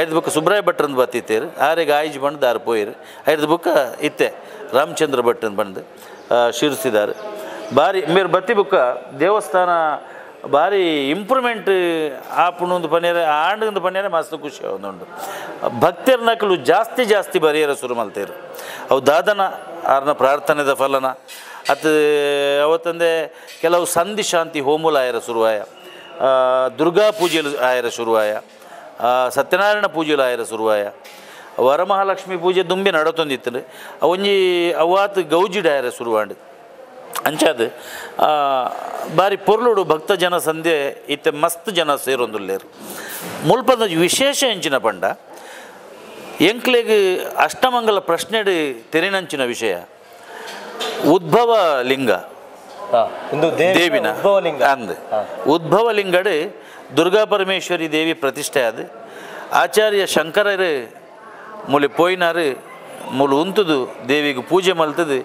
ಐದು ಬುಕ್ಕ ಸುಬ್ರಾಯ ಭಟ್ರಂದು ಬತ್ತಿತ್ತೇರು ಆರಿಗೆ ಆಯ್ಜ್ ಬಂದು ಆರು ಪೋಯಿರು ಐದು ಬುಕ್ಕ ಇತ್ತೆ ರಾಮಚಂದ್ರ ಭಟ್ರನ್ ಬಂದು ಶಿರಿಸಿದ್ದಾರೆ ಬಾರಿ ಮೇರ್ ಬತ್ತಿ ಬುಕ್ಕ ದೇವಸ್ಥಾನ ಭಾರಿ ಇಂಪ್ರೂವ್ಮೆಂಟ್ ಆಪುಣೊಂದು ಪನ್ನೇರೆ ಆಂಡೊಂದು ಪನ್ನೇರೆ ಮಸ್ತ್ ಖುಷಿ ಉಂಟು ಭಕ್ತರ ನಕಲು ಜಾಸ್ತಿ ಜಾಸ್ತಿ ಬರಿಯರ ಶುರು ಮಲ್ತೇರು ಅವು ದಾದನ ಆರ್ನ ಪ್ರಾರ್ಥನೆದ ಫಲನ ಅತ್ ಅವತ್ತಂದೆ ಕೆಲವು ಸಂಧಿ ಶಾಂತಿ ಹೋಮುಲ ಆಯರ ಶುರುವಾಯ ದುರ್ಗಾ ಪೂಜೆಲು ಆಯರ ಶುರುವಾಯ ಸತ್ಯನಾರಾಯಣ ಪೂಜೆಲು ಆಯರ ಶುರುವಾಯ ವರಮಹಾಲಕ್ಷ್ಮಿ ಪೂಜೆ ದುಂಬಿ ನಡತೊಂದಿತ್ತು ಒಂಜಿ ಅವಾತ್ ಗೌಜಿಡ ಆಯರ ಶುರುವಾಂಡ್ ಅಂಚಾದ ಬಾರಿ ಪೊರ್ಲುಡು ಭಕ್ತ ಜನ ಸಂಧೆ ಇತ್ತೆ ಮಸ್ತ್ ಜನ ಸೇರೊಂದುಲ್ಲೇರು ಮುಲ್ಪದ ವಿಶೇಷ ಎಂಚಿನ ಪಂಡ ಎಂಕ್ಲೆಗ್ ಅಷ್ಟಮಂಗಲ ಪ್ರಶ್ನೆಡು ತೆರಿನಂಚಿನ ವಿಷಯ ಉದ್ಭವ ಲಿಂಗ ದೇವಿನ ಅಂದ್ ಉದ್ಭವ ಲಿಂಗಡು ದುರ್ಗಾ ಪರಮೇಶ್ವರಿ ದೇವಿ ಪ್ರತಿಷ್ಠೆ ಆದ ಆಚಾರ್ಯ ಶಂಕರರು ಮೂಲೆ ಪೋಯಿನಾರು ಮೂಲು ಉಂತುದು ದೇವಿಗೆ ಪೂಜೆ ಮಲ್ತದು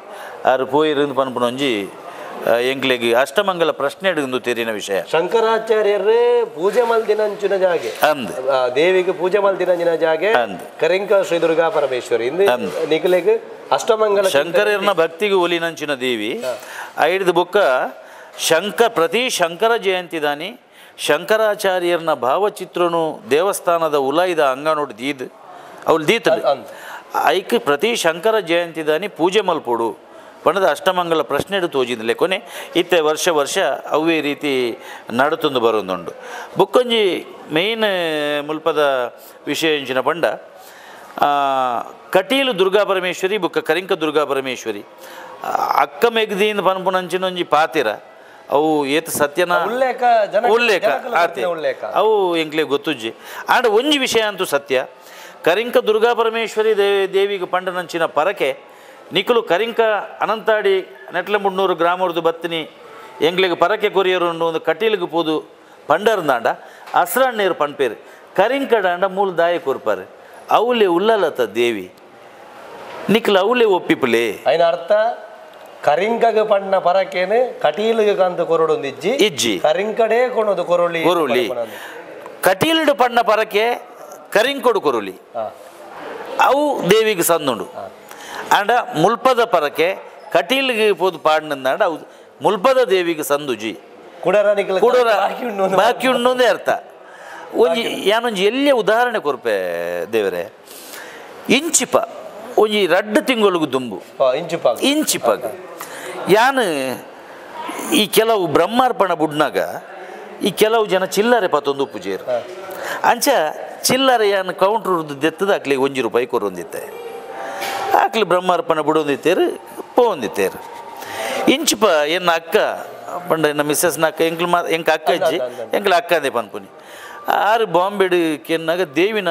ಆರು ಪೋಯಿರು ಪನ್ಪುನೊಂಜಿ ಎಂಕ್ಲೆಗ್ ಅಷ್ಟಮಂಗಲ ಪ್ರಶ್ನೆ ಎಂದು ತೆರಿನ ವಿಷಯ. ಶಂಕರಾಚಾರ್ಯರೇ ಪೂಜೆ ಮಲ್ದಿನಂಚಿನ ಜಾಗೆ ಅಂದ್, ದೇವಿಗೆ ಪೂಜೆ ಮಲ್ದಿನಂಚಿನ ಜಾಗೆ ಅಂದ್ ಕರಿಂಕ ಶ್ರೀ ದುರ್ಗಾ ಪರಮೇಶ್ವರಿ ನಿಕಲೆಗ್ ಅಷ್ಟಮಂಗಲ ಶಂಕರರ್ನ ಭಕ್ತಿಗೆ ಒಲಿನಂಚಿನ ದೇವಿ. ಐದು ಬೊಕ್ಕ ಪ್ರತಿ ಶಂಕರ ಜಯಂತಿ ದಾನಿ ಶಂಕರಾಚಾರ್ಯರ್ನ ಭಾವಚಿತ್ರನು ದೇವಸ್ಥಾನದ ಉಲಾಯಿದ ಅಂಗನೋಡು ದೀದ್ ಅವಳು ದೀತದೆ. ಐಕ್ ಪ್ರತಿ ಶಂಕರ ಜಯಂತಿ ದಾನಿ ಪೂಜೆ ಮಲ್ಪೊಡು ಪಂಡದ ಅಷ್ಟಮಂಗಲ ಪ್ರಶ್ನೆ ತೋಜಿಂದಲೇ ಕೊನೆ ಇತ್ತೆ ವರ್ಷ ವರ್ಷ ಅವೇ ರೀತಿ ನಡತೊಂದು ಬರೋದುಂಡು. ಬೊಕ್ಕೊಂಜಿ ಮೇನ್ ಮುಲ್ಪದ ವಿಷಯ ಎಂಚಿನ ಪಂಡ ಕಟೀಲು ದುರ್ಗಾ ಪರಮೇಶ್ವರಿ ಬೊಕ್ಕ ಕರಿಂಕ ದುರ್ಗಾ ಪರಮೇಶ್ವರಿ ಅಕ್ಕ ಮೆಗ್ದೀನ್ ಪನ್ಪುನಂಚಿನ ಒಂಜಿ ಪಾತಿರ ಅವು ಏತ್ ಸತ್ಯನ ಉಲ್ಲೇಖ ಉಲ್ಲೇಖ ಆತೆ ಅವು ಎಂಕ್ಲೆ ಗೊತ್ತುಜ್ಜಿ. ಆಂಡ ಒಂಜಿ ವಿಷಯ ಅಂತೂ ಸತ್ಯ, ಕರಿಂಕ ದುರ್ಗಾ ಪರಮೇಶ್ವರಿ ದೇವಿಗೆ ಪಂಡನಂಚಿನ ಪರಕೆ ನಿಕುಲು ಕರಿಂಕ ಅನಂತಾಡಿ ನೆಟ್ಲಮುಡ್ನೂರು ಗ್ರಾಮರ್ದು ಬತ್ತಿನಿ ಎಂಗ್ಲಿಗೆ ಪರಕೆ ಕೊರಿಯರು ಒಂದು ಕಟೀಲಿಗೆ ಪೋದು ಪಂಡರ್ದಾಂಡ ಅಸ್ರಣ್ಣೀರು ಪನ್ಪೇರು ಕರಿಂಕಡಾಂಡ ಮೂಲ ದಾಯ ಕೊರ್ಪಾರು ಅವಲೇ ಉಲ್ಲಲತ ದೇವಿ ನಿಕ್ಲ ಅವಲೇ ಒಪ್ಪಿಪುಲೇ. ಐನ ಅರ್ಥ ಕರಿಂಕಗ ಪಣ್ಣ ಪರಕೇನೆ ಕಟೀಲಿಗೆ ಕಂತ ಕೊರಡೊಂದು ಇಜ್ಜಿ ಇಜ್ಜಿ ಕರಿಂಕಡೇ ಕೊಣದು ಕೊರೊಳಿ ಕೊರೊಳಿ ಕಟೀಲಿಡು ಪಣ್ಣ ಪರಕೆ ಕರಿಂಕೊಡು ಕೊರೊಳಿ ಅವು ದೇವಿಗೆ ಸಂದುಂಡು. ಆಂಡ ಮುಲ್ಪದ ಪರಕೆ ಕಟೀಲಿಗೆ ಪೋದು ಪಾಡ್ನಂದಾಂಡ ಅವು ಮುಲ್ಪದ ದೇವಿಗೆ ಸಂದುಜಿ ಕುಡರ ಬಾಕಿ ಉಂಡು ಅರ್ಥ. ಒಂಜಿ ಯಾನೊಂಜಿ ಎಲ್ಲಿಯ ಉದಾಹರಣೆ ಕೊರ್ಪೆ ದೇವರೇ, ಇಂಚಿಪ ಒಂಜಿ ರಡ್ಡು ತಿಂಗಳಿಗೆ ದುಂಬು ಇಂಚಿಪಾಗ ಯಾನು ಈ ಕೆಲವು ಬ್ರಹ್ಮಾರ್ಪಣ ಬುಡ್ನಾಗ ಈ ಕೆಲವು ಜನ ಚಿಲ್ಲರೆ ಪತ್ತೊಂದು ಪೂಜೆಯರು ಅಂಚ ಚಿಲ್ಲರೆ ಯಾನು ಕೌಂಟ್ರ್ ದೆತ್ತದ ಆಕ್ಲಿಗೆ 1 ರೂಪಾಯಿ ಕೊರೊಂದಿತ್ತೆ ಆಕ್ಲಿ ಬ್ರಹ್ಮಾರ್ಪಣ ಬಿಡೊಂದಿತ್ತೇರು ಪೋಂದಿತ್ತೇರು. ಇಂಚಿಪ ಎನ್ನ ಅಕ್ಕ ಪಂಡ ಎನ್ನ ಮಿಸ್ಸಸ್ನ ಅಕ್ಕ ಎಂಕ್ಲು ಮಾ ಎಂಕ ಅಕ್ಕ ಅಜ್ಜಿ ಎಂಕ್ಲ ಅಕ್ಕ ಅಂದೆ ಪನ್ಪುನಿ ಆರು ಬಾಂಬೆಡು ಕೆನ್ನಾಗ ದೇವಿನ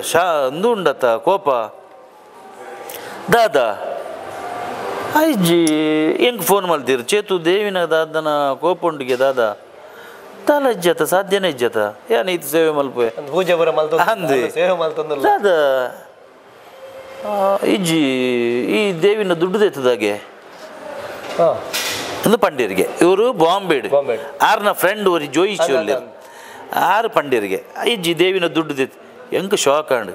ಶಾ ಅಂದು ಉಂಡತ್ತ ಕೋಪ ದಾದಾ ಅಜ್ಜಿ ಎಂಕ್ ಫೋನ್ ಮಾಡ್ತೀರಿ ಚೇತು ದೇವಿನ ದಾದನ ಕೋಪ ಉಂಡಿಗೆ ದಾದಾ ತಾಲ ಇಜ್ಜತ ಸಾಧ್ಯನೇ ಇಜ್ಜತ ಏನ್ ಈತ ಸೇವೆ ಮಲ್ಪೆ ಪೂಜೆ ಅಂದೆ ಸೇವೆ ಮಲ್ತೊಂದು ದಾದಾ ಇಜ್ಜಿ ಈ ದೇವಿನ ದುಡ್ಡು ದೇತದಾಗೆ ಅಂದು ಪಂಡಿರಿಗೆ ಇವರು ಬಾಂಬೆಡ್ ಆರ್ನ ಫ್ರೆಂಡ್ ಒರಿ ಜೋಯಿಸಿ ಆರು ಪಂಡಿರಿಗೆ ಇಜ್ಜಿ ದೇವಿನ ದುಡ್ಡು ದೇತ್ ಎಂಕ್ ಶಾಕ್ ಆಂಡ್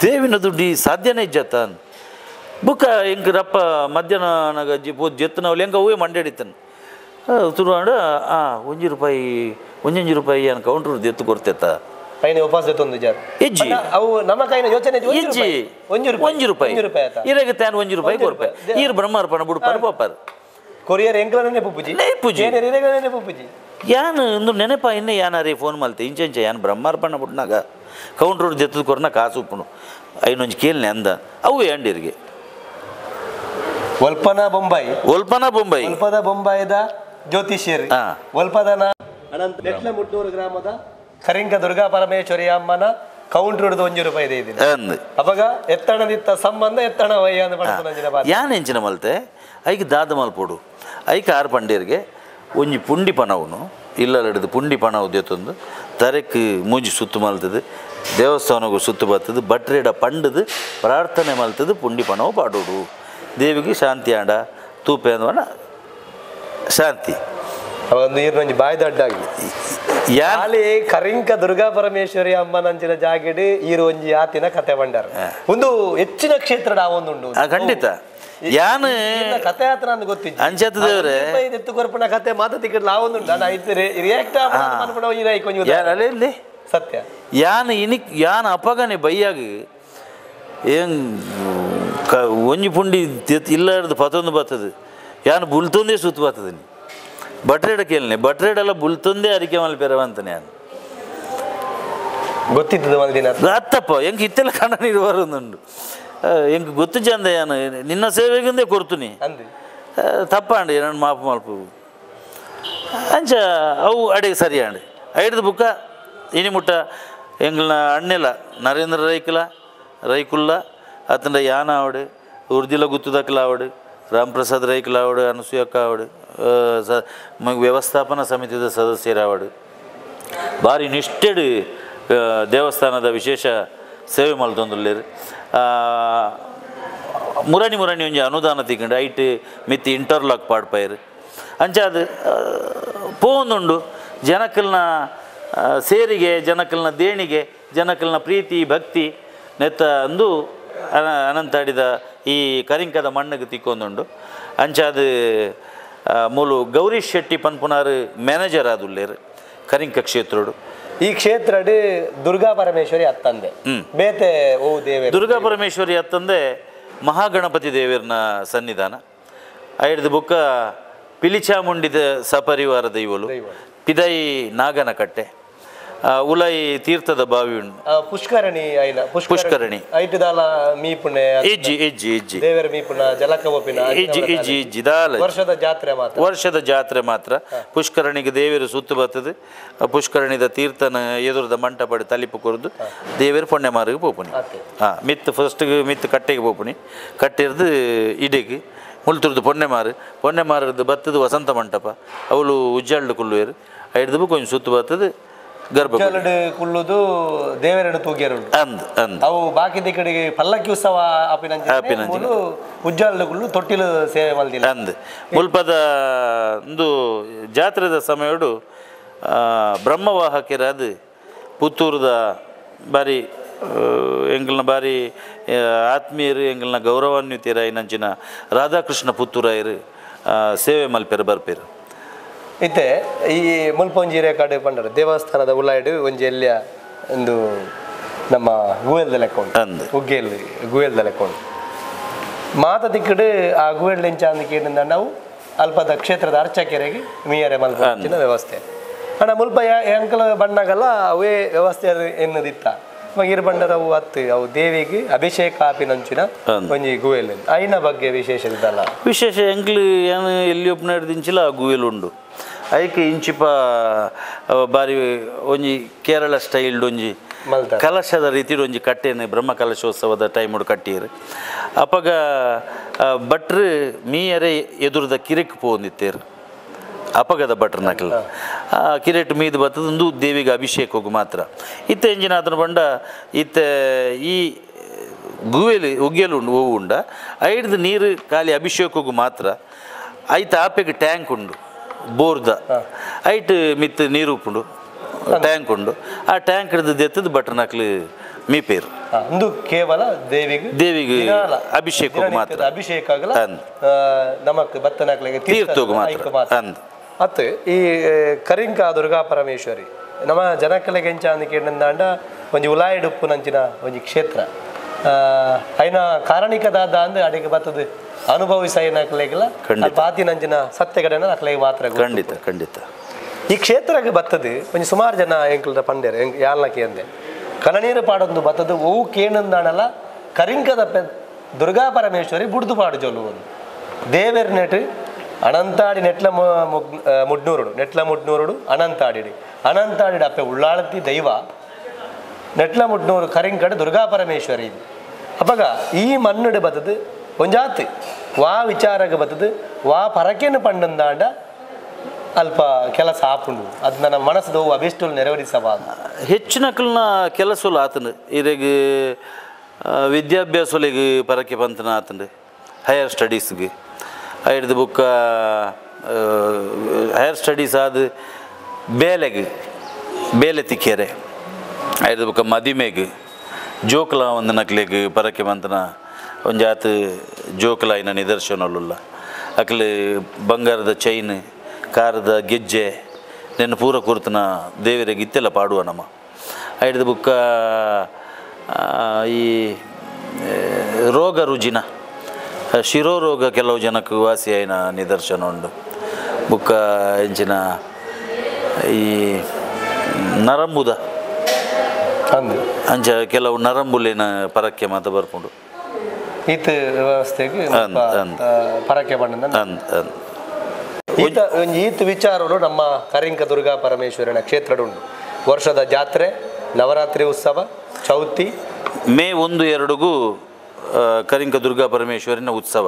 ದೇವಿನ ದುಡ್ಡು ಈ ಸಾಧ್ಯನೇ ಇಜ್ಜತ್ತ ಬುಕ್ಕ ಎಂಕ್ ರಪ್ಪ ಮಧ್ಯಾಹ್ನ ಅಜ್ಜಿ ಪೋದು ಜೆತ್ತನವಳು ಎಂಕ ಹೂವೇ ಮಂಡೇಡಿತ್ತನು ತುರುವಾಂಡ 1 ರೂಪಾಯಿ 1 ರೂಪಾಯಿ ಏನು ಕೌಂಟ್ರ್ ದೆತ್ತು ಕೊಡ್ತೇತ ಉಪವಾಸ ಇಜ್ಜಿ ಅವು ನಮ್ಮ ಕೈನ ಯೋಚನೆ ಇಜ್ಜಿ 1 ರೂಪಾಯಿ ಇರಗೆ ತಾನು 1 ರೂಪಾಯಿ ಕೊರ್ಪಾಯಿ ಈರು ಬ್ರಹ್ಮಾರ್ಪಣ ಬುಡ್ಪಾರು ಪೋಪಾರು ಕೊರಿಯರ್ ಎಂಕ್ಲ ನೆಪುಜಿ ನೆಪುಜಿ ನೆಪುಜಿ ಯಾನು ಇಂದು ನೆನಪ ಇನ್ನೇ ಯಾನಾರೇ ಫೋನ್ ಮಲ್ತೆ ಇಂಚೆಂಚ ಯಾನ್ ಬ್ರಹ್ಮಾರ್ಪಣ ಬುಡ್ನಾಗ ಕೌಂಟ್ರ್ ದೆತ್ತದ ಕೊರ್ನ ಕಾಸು ಉಪ್ಪುನು ಐನೊಂಜಿ ಕೇಳ್ನೆ ಅಂದ ಅವು ಅಂಡಿರಿಗೆ ಒಲ್ಪನ ಬೊಂಬಾಯಿ ಒಲ್ಪನ ಬೊಂಬಾಯಿ ಒಲ್ಪದ ಬೊಂಬಾಯಿದ ಜ್ಯೋತಿಷ್ಯರು ಒಲ್ಪದನ ಅನಂತ ನೆಟ್ಲಮುಡ್ನೂರು ಗ್ರಾಮದ ಕರಿಂಕ ದುರ್ಗಾ ಪರಮೇಶ್ವರಿ ಅಮ್ಮನ ಕೌಂಟ್ರ್ 1 ರೂಪಾಯಿ ಇದೆ ಅವಾಗ ಎತ್ತಣದಿತ್ತ ಸಂಬಂಧ ಎತ್ತಣ ಯಾನ್ ಎಂಚಿನ ಮಲ್ತೆ ಐಕ್ ದಾದ ಮಲ್ಪೋಡು ಐಕ್ ಆರು ಪಂಡೇರಿಗೆ ಒಂಜಿ ಪುಂಡಿ ಪಣವುನು ಇಲ್ಲಡಿದು ಪುಂಡಿ ಪಣವು ದೇತೊಂದು ತರೆಕ್ ಮೂಜಿ ಸುತ್ತು ಮಲ್ತದು ದೇವಸ್ಥಾನಗೂ ಸುತ್ತು ಬರ್ತದೆ ಬಟ್ರೇಡ ಪಂಡದು ಪ್ರಾರ್ಥನೆ ಮಲ್ತದು ಪುಂಡಿ ಪಣವು ಪಾಡೋಡು ದೇವಿಗೆ ಶಾಂತಿ ಆಂಡ ತೂಪೆ ಅಂದವನ ಶಾಂತಿ ನೀರಿನೊಂಜಿ ಬಾಯಿ ದೊಡ್ಡಾಗಿ ಯಾಲಿ ಕರಿಂಕ ದುರ್ಗಾ ಪರಮೇಶ್ವರಿ ಅಮ್ಮನಂಚಿನ ಜಾಗೆಡ್ ಈರು ಒಂಜಿ ಆತಿನ ಕತೆ ಬಂಡಾರ ಒಂದು ಹೆಚ್ಚಿನ ಕ್ಷೇತ್ರ ಒಂದುಂಡು ಖಂಡಿತ ಯಾನು ಕತೆ ಆತ ನಾನು ಗೊತ್ತಿಲ್ಲ ಅಂಚತ್ತ ದೇವ್ರೆ ಎತ್ತು ಕೊರ್ಪಣ ಕತೆ ಮಾತ ತಿಕ್ಕಡ್ ಲಾವೊಂದುಂಡು ನಾನು ಐತೆ ರಿಯಾಕ್ಟ್ ಅಲ್ಲಿ ಸತ್ಯ ಯಾನ್ ಇನಿಕ್ ಯಾನ್ ಅಪಗನೆ ಬೈಯಾಗ ಏನ್ ಒಂಜಿ ಪುಂಡಿ ಇಲ್ಲಾರ್ದು ಪತೊಂದು ಬರ್ತದೆ ಯಾನ್ ಬುಲ್ತೊಂದೇ ಸುತ್ತು ಬರ್ತದೆ ನೀ ಬಟ್ರೇಡ ಕೇಳನೆ ಬಟ್ರೇಡೆಲ್ಲ ಬುಲ್ತೊಂದೇ ಅರಿಕೆ ಮಲ್ಪೆರವಂತಾನೆ ಯಾನ್ ಗೊತ್ತಿದ್ದದ ಮಲ್ದಿನ ಅತ್ತಪ್ಪ ಎಂಕ್ ಇತ್ತೆಲ್ಲ ಕಣ್ಣ ನೀರು ಬರೋದುಂಡು ಎಂಕ್ ಗೊತ್ತು ಚಂದ ಯಾನು ನಿನ್ನ ಸೇವೆಗಿಂದೇ ಕೊಡ್ತೀನಿ ತಪ್ಪಾಂಡಿ ನನ್ನ ಮಾಪು ಮಲ್ಪು ಅಂಚ ಅವು ಅಡಿಗೆ ಸರಿ ಅಂಡಿ ಐಡ್ದು ಬುಕ್ಕ ಇನಿ ಮುಟ್ಟ ಎಂಗ್ಲನ ಅಣ್ಣೆಲ್ಲ ನರೇಂದ್ರ ರೈಕುಲ ರೈಕುಲ್ಲ ಅತಂಡ ಯಾನ ಆವಡು ಉರ್ದಿಲ ಗುತ್ತುದಕ್ಕಲ ಆವಡು ರಾಮಪ್ರಸಾದ್ ರೈಕುಲ ಆವಡು ಅನಸೂಯಕ್ಕ ಆವಡು ವ್ಯವಸ್ಥಾಪನಾ ಸಮಿತಿದ ಸದಸ್ಯರಾವಡು ಭಾರಿ ನಿಷ್ಠೆಡು ದೇವಸ್ಥಾನದ ವಿಶೇಷ ಸೇವೆ ಮಲ್ತೊಂದುಲ್ಲೇರು. ಮುರಣಿ ಮುರಣಿ ಒಂಜಿ ಅನುದಾನ ತಿಕ್ಕಂಡು ಐಟ್ ಮಿತ್ತಿ ಇಂಟರ್ಲಾಕ್ ಪಾಡ್ಪಾಯರು ಅಂಚಾದ ಪೋಂದುಂಡು ಜನಕಲ್ನ ಸೇರಿಗೆ ಜನಕಲ್ನ ದೇಣಿಗೆ ಜನಕಲ್ನ ಪ್ರೀತಿ ಭಕ್ತಿ ನೆತ್ತ ಅಂದು ಅನಂತಾಡಿದ ಈ ಕರಿಂಕದ ಮಣ್ಣಿಗೆ ತಿಕ್ಕೊಂದುಂಡು ಅಂಚಾದ ಮೂಲು ಗೌರೀಶ್ ಶೆಟ್ಟಿ ಪನ್ಪುನಾರು ಮ್ಯಾನೇಜರ್ ಆದುಲ್ಲೇರು ಕರಿಂಕ ಕ್ಷೇತ್ರಡು. ಈ ಕ್ಷೇತ್ರಡು ದುರ್ಗಾ ಪರಮೇಶ್ವರಿ ಅತ್ತಂದೆ ಬೇತೆ ಓ ದೇವೆ ದುರ್ಗಾ ಪರಮೇಶ್ವರಿ ಅತ್ತಂದೆ ಮಹಾಗಣಪತಿ ದೇವರನ ಸನ್ನಿಧಾನ ಐಡ್ದು ಬುಕ್ಕ ಪಿಲಿಚಾಮುಂಡಿದ ಸಪರಿವಾರ ದೈವಲು ಪಿದೈ ನಾಗನ ಕಟ್ಟೆ ಉಲೈ ತೀರ್ಥದ ಬಾವಿ ಉಂಡು ಪುಷ್ಕರಣಿ ಐನ ಪುಷ್ಕರಣಿ ಐಟುದಾಲ ಮೀಪುಣೆ ಇಜ್ಜಿ ಇಜ್ಜಿ ಇಜ್ಜಿ ದೇವರ ಮೀಪುಣ ಜಲಕ ಒಪ್ಪಿನ ಇಜ್ಜಿ ಇಜ್ಜಿ ಇಜ್ಜಿ ದಾಲ ವರ್ಷದ ಜಾತ್ರೆ ಮಾತ್ರ ವರ್ಷದ ಜಾತ್ರೆ ಮಾತ್ರ ಪುಷ್ಕರಣಿಗೆ ದೇವರು ಸುತ್ತು ಬರ್ತದೆ ಪುಷ್ಕರಣಿದ ತೀರ್ಥನ ಎದುರದ ಮಂಟಪಡಿ ತಲಿಪು ಕೊರದು ದೇವರು ಪೊಣ್ಣೆಮಾರಿಗೆ ಪೋಪುಣಿ ಹಾಂ ಮಿತ್ತು ಫಸ್ಟ್ಗೆ ಮಿತ್ತು ಕಟ್ಟೆಗೆ ಪೋಪುಣಿ ಕಟ್ಟಿರ್ದು ಇಡೆಗೆ ಮುಲ್ತುರ್ದು ಪೊಣ್ಣೆಮಾರು ಪೊಣ್ಣೆಮಾರದ್ದು ಬತ್ತದು ವಸಂತ ಮಂಟಪ ಅವಳು ಉಜ್ಜಾಳ್ದು ಕುಳ್ಳುವೇರು ಐಡ್ದು ಕೊಂಚ ಸುತ್ತು ಬರ್ತದೆ ಗರ್ಭ ಕುಳ್ಳುದು ದೇವರನ್ನು ತೂಗಿಯರು ಅಂದ್ ಅಂದ್ ಅವು ಬಾಕಿ ಕಡೆಗೆ ಪಲ್ಲಕ್ಕಿ ಉತ್ಸವ ಆಪಿನ ಉಜ್ಜಾಲ್ಡು ಕುಳ್ಳು ತೊಟ್ಟಿಲು ಸೇವೆ ಮಲ್ದಿಲ್ಲ ಅಂದ್ ಮುಲ್ಪದ ಒಂದು ಜಾತ್ರೆದ ಸಮಯಡು ಬ್ರಹ್ಮವಾಹಕಿರಾದ ಪುತ್ತೂರದ ಬಾರಿ ಎಂಗಲ್ನ ಬಾರಿ ಆತ್ಮೀಯರು ಎಂಗಲ್ನ ಗೌರವಾನ್ವಿತರಾಯಿನಂಚಿನ ರಾಧಾಕೃಷ್ಣ ಪುತ್ತೂರಾಯರು ಸೇವೆ ಮಲ್ಪೆರು ಬರ್ಪೇರು. ಇತ್ತೆ ಈ ಮುಲ್ಪ ಒಂಜಿ ರೇಖಾಡು ಪಂಡರು ದೇವಸ್ಥಾನದ ಉಲಾಯ್ಡು ಒಂಜಿ ಎಲ್ಲಿಯ ಒಂದು ನಮ್ಮ ಗುವೆಲ್ದ ಲೆಕ್ಕ ಉಂಟು ಉಗ್ಗೇಲ್ ಗುವೆಲ್ದ ಲೆಕ್ಕ ಉಂಟು ಮಾತ ದಿಕ್ಕಡು ಆ ಗುವೆಲ್ ಎಂಚ ಅಂದ್ ಕೇಳಿದ ನಾವು ಅಲ್ಪದ ಕ್ಷೇತ್ರದ ಅರ್ಚಕರಿಗೆ ಮೀಯರೆ ಮಲ್ಪಿನ ವ್ಯವಸ್ಥೆ ಅಣ್ಣ ಮುಲ್ಪ ಎಂಕಲ ಬಣ್ಣಗಲ್ಲ ಅವೇ ವ್ಯವಸ್ಥೆ ಎನ್ನದಿತ್ತ ಇರು ಬಂಡರ ಅವು ಅತ್ತು ಅವು ದೇವಿಗೆ ಅಭಿಷೇಕ ಆಪಿನಂಚಿನ ಒಂಜಿ ಗುವೆಲ್ ಐನ ಬಗ್ಗೆ ವಿಶೇಷ ಇದ್ದಲ್ಲ ವಿಶೇಷ ಎಂಕ್ಲು ಏನು ಎಲ್ಲಿ ಒಪ್ಪನಾಡ್ದಿಂಚಿಲ್ಲ ಆ ಗುವೆಲ್ ಉಂಡು ಐಕೆ ಇಂಚಿಪ ಬಾರಿ ಒಂಜಿ ಕೇರಳ ಸ್ಟೈಲ್ಡ್ ಒಂಜಿ ಕಲಶದ ರೀತಿ ಒಂಜಿ ಕಟ್ಟೆನೆ ಬ್ರಹ್ಮ ಕಲಶೋತ್ಸವದ ಟೈಮುಡು ಕಟ್ಟಿರು ಅಪಗ ಭಟ್ರು ಮೀಯರೆ ಎದುರದ ಕಿರೆಕ್ ಪೋಂದಿತ್ತೇರು ಅಪಗದ ಭಟ್ರು ನಕಲು ಆ ಕಿರೆಟ್ ಮೀದು ಬತ್ತದಂದು ದೇವಿಗೆ ಅಭಿಷೇಕ ಮಾತ್ರ ಇತ್ತೆ ಎಂಜಿನ ಆತನ ಬಂಡ ಇತ್ತೆ ಈ ಗುವೆಲು ಉಗ್ಗೆಲು ಉಂಡು ಹೂವು ಉಂಡ ಐಡ್ದು ನೀರು ಖಾಲಿ ಅಭಿಷೇಕಗೂ ಮಾತ್ರ ಐತ ಆಪೆಗೆ ಟ್ಯಾಂಕ್ ಉಂಡು ಬೋರ್ದ ಐಟ್ ಮಿತ್ ನೀರು ಉಪ್ಪುಂಡು ಟ್ಯಾಂಕ್ ಉಂಡು ಆ ಟ್ಯಾಂಕ್ ಹಿಡಿದು ಎತ್ತದ ಬಟನ್ ಹಾಕ್ಲಿ ಮೀಪೇರು ಅಂದು ಕೇವಲ ದೇವಿಗೆ ದೇವಿಗೆ ಅಭಿಷೇಕ ಮಾತ್ರ ಅಭಿಷೇಕ ಆಗಲ ನಮಕ್ ಬತ್ತನಾಕ್ಲಿಗೆ ತೀರ್ಥೋಗು ಮಾತ್ರ ಅಂದ್ ಅತ್ತು ಈ ಕರಿಂಕ ದುರ್ಗಾ ಪರಮೇಶ್ವರಿ ನಮ್ಮ ಜನಕಲೆಗೆ ಎಂಚ ಅಂದ್ ಕೇಂದ್ರ ಒಂಜಿ ಉಲಾಯಿಡುಪ್ಪು ನಂಚಿನ ಒಂಜಿ ಕ್ಷೇತ್ರ ಐನ ಕಾರಣಿಕದಾದ ಅಂದ್ ಅಡಿಗೆ ಬತ್ತದ ಅನುಭವಿಸೈನಕ್ಲೆಗೆಲ್ಲ ಬಾತಿನಂಚಿನ ಸತ್ಯಗಡೆನ ಅಕ್ಲೆಗೆ ಮಾತ್ರ ಖಂಡಿತ ಖಂಡಿತ ಈ ಕ್ಷೇತ್ರಕ್ಕೆ ಬತ್ತದು ಒಂಜಿ ಸುಮಾರು ಜನ ಎಂಕಲ್ದ ಪಂಡೇರು ಯಾಲ್ನಕ್ಕೆ ಅಂದೆ ಕಣನೀರು ಪಾಡೊಂದು ಬತ್ತದು ಓವು ಕೇಣಂದಾಣಲ್ಲ ಕರಿಂಕದ ದುರ್ಗಾ ಪರಮೇಶ್ವರಿ ಬುಡ್ದು ಪಾಡು ಜೊಲ್ಲು ಒಂದು ದೇವೆರ್ ನೆಟ್ ಅನಂತಾಡಿ ನೆಟ್ಲ ಮುಡ್ನೂರುಡು ನೆಟ್ಲ ಮುಡ್ನೂರುಡು ಅನಂತಾಡಿಡಿ ಅನಂತಾಡಿಡು ಅಪ್ಪೆ ಉಳ್ಳಾಳತಿ ದೈವ ನೆಟ್ಲ ಮುಡ್ನೂರು ಕರಿಂಕಡು ದುರ್ಗಾ ಪರಮೇಶ್ವರಿ ಅಪ್ಪಗ ಈ ಮಣ್ಣುಡು ಬತ್ತದು ಒಂಜಾತ್ ವಾ ವಿಚಾರಕ್ಕೆ ಬತ್ತದು ವಾ ಪರಕೇನು ಪಂಡಂದಾಂಡ ಅಲ್ಪ ಕೆಲಸ ಆಪುಂಡು ಅದು ನನ್ನ ಮನಸ್ಸು ಅಭಿಷ್ಟುಲು ನೆರವೇರಿಸಬಾರ್ದು ಹೆಚ್ಚಿನಕಲ್ನ ಕೆಲಸಲು ಆತನು ಇರೆಗ್ ವಿದ್ಯಾಭ್ಯಾಸೊಲೆಗ್ ಪರಕೆ ಪಂತನ ಆತನು ಹೈಯರ್ ಸ್ಟಡೀಸ್ಗೆ ಐಡ್ದು ಬುಕ್ಕ ಹೈಯರ್ ಸ್ಟಡೀಸ್ ಆದ ಬೇಲೆಗೆ ಬೇಲೆ ತಿಕ್ಕೇರೆ ಐಡ್ದು ಬುಕ್ಕ ಮದಿಮೆಗೆ ಜೋಕುಲ ಒಂದು ನಕ್ಲೆಗ್ ಪರಕೆ ಪಂತನ ಒಂಜಾತ್ ಜೋಕುಲಾಯಿನ ನಿದರ್ಶನಲುಲ್ಲ ಅಕ್ಲೆ ಬಂಗಾರದ ಚೈನ್ ಕಾರದ ಗೆಜ್ಜೆ ನೆನ್ನ ಪೂರ ಕುರ್ತನ ದೇವರಿಗೆ ಇತ್ತೆಲ್ಲ ಪಾಡುವ ನಮ್ಮ ಐಡ್ದು ಬುಕ್ಕ ಈ ರೋಗ ರುಜಿನ ಶಿರೋರೋಗ ಕೆಲವು ಜನಕ್ಕೆ ವಾಸಿಯಾಯಿನ ನಿದರ್ಶನ ಉಂಡು ಬುಕ್ಕ ಎಂಚಿನ ಈ ನರಂಬುದ ಅಂಚ ಕೆಲವು ನರಂಬುಲಿನ ಪರಕ್ಕೆ ಮಾತ ಬರ್ಪುಂಡು ಈತ ವ್ಯವಸ್ಥೆಗೆ ಪರಕ್ಕೆ ಬಣ್ಣ ಈತ ಈತ ವಿಚಾರಗಳು ನಮ್ಮ ಕರಿಂಕ ದುರ್ಗಾ ಪರಮೇಶ್ವರನ ಕ್ಷೇತ್ರ ಉಂಟು. ವರ್ಷದ ಜಾತ್ರೆ, ನವರಾತ್ರಿ ಉತ್ಸವ, ಚೌತಿ, ಮೇ 1, 2ಗೂ ಕರಿಂಕ ದುರ್ಗಾ ಪರಮೇಶ್ವರಿನ ಉತ್ಸವ.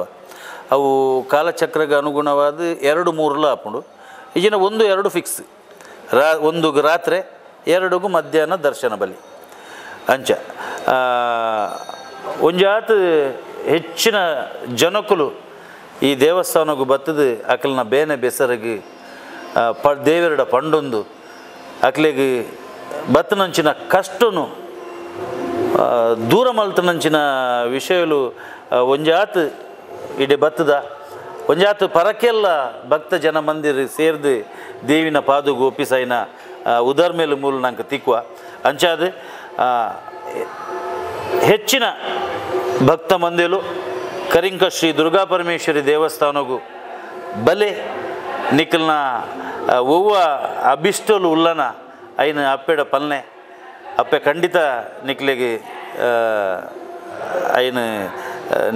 ಅವು ಕಾಲಚಕ್ರಕ್ಕೆ ಅನುಗುಣವಾದ 2, 3 ಆಪುಂಡು. ಈಗಿನ 1, 2 ಫಿಕ್ಸ್. 1 ರಾತ್ರಿ, 2 ಮಧ್ಯಾಹ್ನ ದರ್ಶನ ಬಲಿ ಅಂಚ. ಒಂಜಾತ್ ಹೆಚ್ಚಿನ ಜನಕುಲು ಈ ದೇವಸ್ಥಾನಕ್ಕೆ ಬತ್ತದು ಅಕಲ್ನ ಬೇನೆ ಬೆಸರಗೆ ದೇವರಡ ಪಂಡೊಂದು ಅಕ್ಲೆಗೆ ಬತ್ತನಂಚಿನ ಕಷ್ಟನು ದೂರ ಮಲ್ತನಂಚಿನ ವಿಷಯಲು ಒಂಜಾತ್ ಇಡೆ ಬತ್ತದ ಒಂಜಾತ್ ಪರಕೆಲ್ಲ ಭಕ್ತ ಜನ ಮಂದಿರ ಸೇರ್ದು ದೇವಿನ ಪಾದು ಗೋಪಿಸೈನ ಉದರ್ಮೇಲು ಮೂಲ ನಂಗೆ ತಿಕ್ವ ಅಂಚಾದ ಹೆಚ್ಚಿನ ಭಕ್ತ ಮಂದಿಲು ಕರಿಂಕ ಶ್ರೀ ದುರ್ಗಾ ಪರಮೇಶ್ವರಿ ದೇವಸ್ಥಾನಗೂ ಬಲೆ ನಿಖಲ್ನ ಒವ್ವ ಅಭಿಷ್ಟಲು ಉಲ್ಲನ ಐನ ಅಪ್ಪೆಡ ಪಲ್ನೆ ಅಪ್ಪೆ ಖಂಡಿತ ನಿಕ್ಲೆಗೆ ಐನ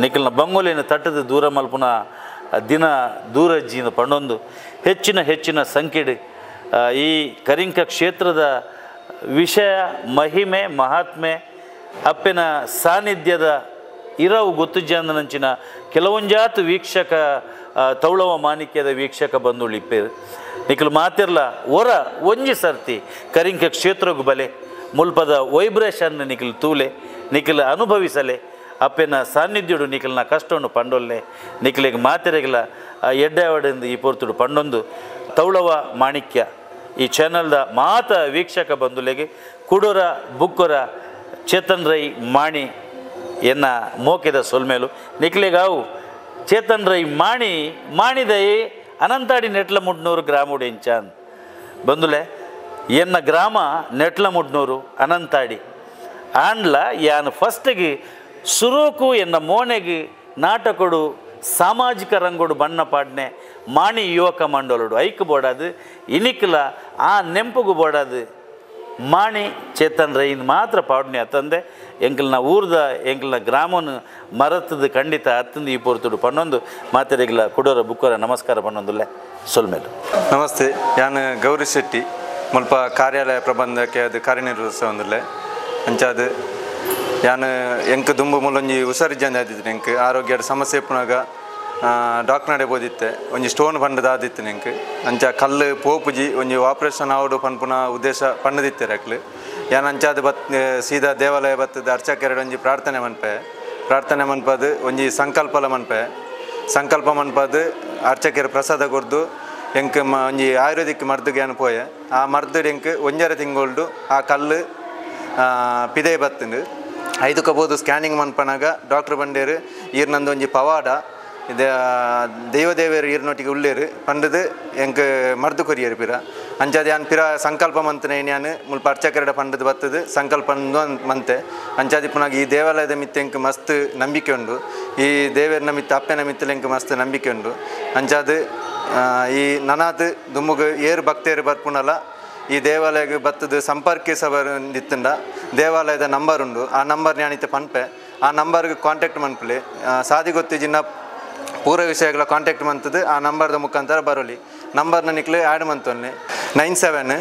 ನಿಖಲ್ನ ಬಂಗೋಲಿನ ತಟ್ಟದ ದೂರ ಮಲ್ಪುನ ದಿನ ದೂರ ಜೀನ ಪಂಡೊಂದು ಹೆಚ್ಚಿನ ಹೆಚ್ಚಿನ ಸಂಖ್ಯೆಡು ಈ ಕರಿಂಕ ಕ್ಷೇತ್ರದ ವಿಷಯ ಮಹಿಮೆ ಮಹಾತ್ಮೆ ಅಪ್ಪೆನ ಸಾನ್ನಿಧ್ಯದ ಇರವು ಗೊತ್ತುಜ್ಜಂದನಂಚಿನ ಕೆಲವೊಂಜಾತು ವೀಕ್ಷಕ ತೌಳವ ಮಾಣಿಕ್ಯದ ವೀಕ್ಷಕ ಬಂದುಳಿಪ್ಪೇರು ನಿಖಲು ಮಾತಿರ್ಲ ಒರ ಒಂಜಿ ಸರ್ತಿ ಕರಿಂಕ ಕ್ಷೇತ್ರಗೂ ಬಲೆ ಮುಲ್ಪದ ವೈಬ್ರೇಷನ್ ನಿಖಲು ತೂಲೆ ನಿಖಲು ಅನುಭವಿಸಲೆ ಅಪ್ಪೆನ ಸಾನ್ನಿಧ್ಯುಡು ನಿಖಲ್ನ ಕಷ್ಟವನ್ನು ಪಂಡೊಲ್ಲೆ ನಿಖಲಿಗೆ ಮಾತಿರಗಿಲ್ಲ ಎಡ್ಡೆವಡೆಂದು ಈ ಪೊರ್ತುಡು ಪಂಡೊಂದು ತೌಳವ ಮಾಣಿಕ್ಯ ಈ ಚಾನಲ್ದ ಮಾತ ವೀಕ್ಷಕ ಬಂಧುಲೆಗೆ ಕುಡೋರ ಬುಕ್ಕೊರ ಚೇತನ್ ರೈ ಮಾಣಿ ಎನ್ನ ಮೋಕೆದ ಸೊಲ್ಮೇಲು ನಿಖಲಿಗಾವು ಚೇತನ್ ರೈ ಮಾಣಿ ಮಾಣಿದೈ ಅನಂತಾಡಿ ನೆಟ್ಲಮುಡ್ನೂರು ಗ್ರಾಮುಡು ಇಂಚಾನ್ ಬಂಧುಲೆ ಎನ್ನ ಗ್ರಾಮ ನೆಟ್ಲಮುಡ್ನೂರು ಅನಂತಾಡಿ ಆಂಡ್ಲ ಯಾನು ಫಸ್ಟಿಗೆ ಸುರುಕು ಎನ್ನ ಮೋನೆಗೆ ನಾಟಕಡು ಸಾಮಾಜಿಕ ರಂಗೋಡು ಬಣ್ಣ ಪಾಡ್ನೆ ಮಾಣಿ ಯುವಕ ಮಂಡಲುಡು ಐಕ್ ಬೋಡಾದು ಇನಿಕ್ಲ ಆ ನೆಂಪುಗು ಬೋಡಾದು ಮಾಣಿ ಚೇತನ್ ರೈನ್ ಮಾತ್ರ ಪಾಡ್ನೆ ಅತ್ತಂದೆ ಎಂಕಲ್ನ ಊರ್ದ ಎಂಕಲ್ನ ಗ್ರಾಮನು ಮರತದ ಖಂಡಿತ ಅತ್ತಂದು ಈ ಪೊರ್ತುಡು ಪನ್ನೊಂದು ಮಾತೆರೆಗಿಲ್ಲ ಕುಡೋರ ಬುಕ್ಕೋರ ನಮಸ್ಕಾರ ಪನ್ನೊಂದುಲ್ಲೆ ಸೊಲ್ಮೇಲು. ನಮಸ್ತೆ, ಯಾನು ಗೌರಿ ಶೆಟ್ಟಿ ಮುಲ್ಪ ಕಾರ್ಯಾಲಯ ಪ್ರಬಂಧಕ್ಕೆ ಅದು ಕಾರ್ಯನಿರ್ವಹಿಸೊಂದುಲ್ಲೆ. ಅಂಚಾದು ಯಾನು ಎಂಕ್ ದುಂಬು ಮೂಲೊಂಜಿ ಹುಷಾರಿಜ್ಜಂದೆ ಆದಿತ್ತು ಎಂಕ್ ಆರೋಗ್ಯದ ಸಮಸ್ಯೆ ಇಪ್ಪುನಾಗ ಡಾಕ್ಟರ್ ನಡೆ ಬೋದಿತ್ತೆ ಒಂಜಿ ಸ್ಟೋನ್ ಪಂಡದ ಆದಿತ್ತು ಎಂಕ್ ಅಂಚ ಕಲ್ಲು ಪೋಪುಜಿ ಒಂಜಿ ಆಪರೇಷನ್ ಆವಡು ಪನ್ಪುನ ಉದ್ದೇಶ ಪಂಡದಿತ್ತಾರೆ ಅಕ್ಲು. ಯಾನ್ ಅಂಚಾದ ಬತ್ ಸೀದಾ ದೇವಾಲಯ ಬತ್ತದ ಅರ್ಚಕೆರಡು ಒಂಜಿ ಪ್ರಾರ್ಥನೆ ಮನ್ಪೆ ಪ್ರಾರ್ಥನೆ ಮನ್ಪದು ಒಂಜಿ ಸಂಕಲ್ಪಲ ಮನ್ಪೆ ಸಂಕಲ್ಪ ಮನ್ಪದು ಅರ್ಚಕೆರ ಪ್ರಸಾದ ಕೊರ್ದು ಎಂಕ್ ಒಂಜಿ ಆಯುರ್ವೇದಿಕ್ ಮರ್ದುಗೆ ಯಾನ್ ಪೋಯೆ. ಆ ಮರ್ದು ಎಂಕ್ ಒಂಜರೆ ತಿಂಗೊಳ್ಡು ಆ ಕಲ್ಲು ಪಿದೆ ಬತ್ತುಂಡು. ಐದಕ್ಕೆ ಸ್ಕ್ಯಾನಿಂಗ್ ಮನ್ಪನಾಗ ಡಾಕ್ಟರ್ ಬಂಡೇರು ಈರ್ನಂದು ಒಂಜಿ ಪವಾಡ ಇದೆ ದೈವದೇವರು ಈರ್ನೊಟ್ಟಿಗೆ ಉಳ್ಳೇರು ಪಂಡದು ಎಂಕ್ ಮರ್ದು ಕೊರಿಯರು ಪಿರ. ಅಂಚಾದ ಯಾನ್ ಪಿರ ಸಂಕಲ್ಪ ಮಂತನೆ ಯಾನ್ ಮುಲ್ಪ ಅರ್ಚಕರಡ ಪಂಡದು ಬತ್ತದು ಸಂಕಲ್ಪ ಮಂತೆ. ಅಂಚಾದಿ ಪುನಾಗ ಈ ದೇವಾಲಯದ ಮಿತ್ತೆ ಎಂಕ್ ಮಸ್ತ್ ನಂಬಿಕೆ ಉಂಡು, ಈ ದೇವರನ ಮಿತ್ತ ಅಪ್ಪೆನ ಮಿತ್ತಲ ಎಂಕ್ ಮಸ್ತ್ ನಂಬಿಕೆ ಉಂಡು. ಅಂಚಾದ ಈ ನನಾತ್ ದುಮ್ಮುಗ ಏರು ಭಕ್ತೇರು ಬರ್ಪುನಲ ಈ ದೇವಾಲಯಕ್ಕೆ ಬತ್ತದು ಸಂಪರ್ಕಿಸಬರಿಂದಿತ್ತಂಡ ದೇವಾಲಯದ ನಂಬರ್ ಉಂಡು, ಆ ನಂಬರ್ ಜ್ಞಾನಿತ ಪನ್ಪೆ ಆ ನಂಬರ್ಗೆ ಕಾಂಟ್ಯಾಕ್ಟ್ ಮನ್ಪಲೆ ಸಾದಿ ಗೊತ್ತಿಜಿನ ಪೂರ ವಿಷಯಗಳ ಕಾಂಟ್ಯಾಕ್ಟ್ ಮಂತದ್ದು ಆ ನಂಬರ್ದ ಮುಖಾಂತರ ಬರೋಲಿ. ನಂಬರ್ನ ನಿಕ್ಲೆ ಆ್ಯಡ್ ಮಂತೊನ್ನೆ 97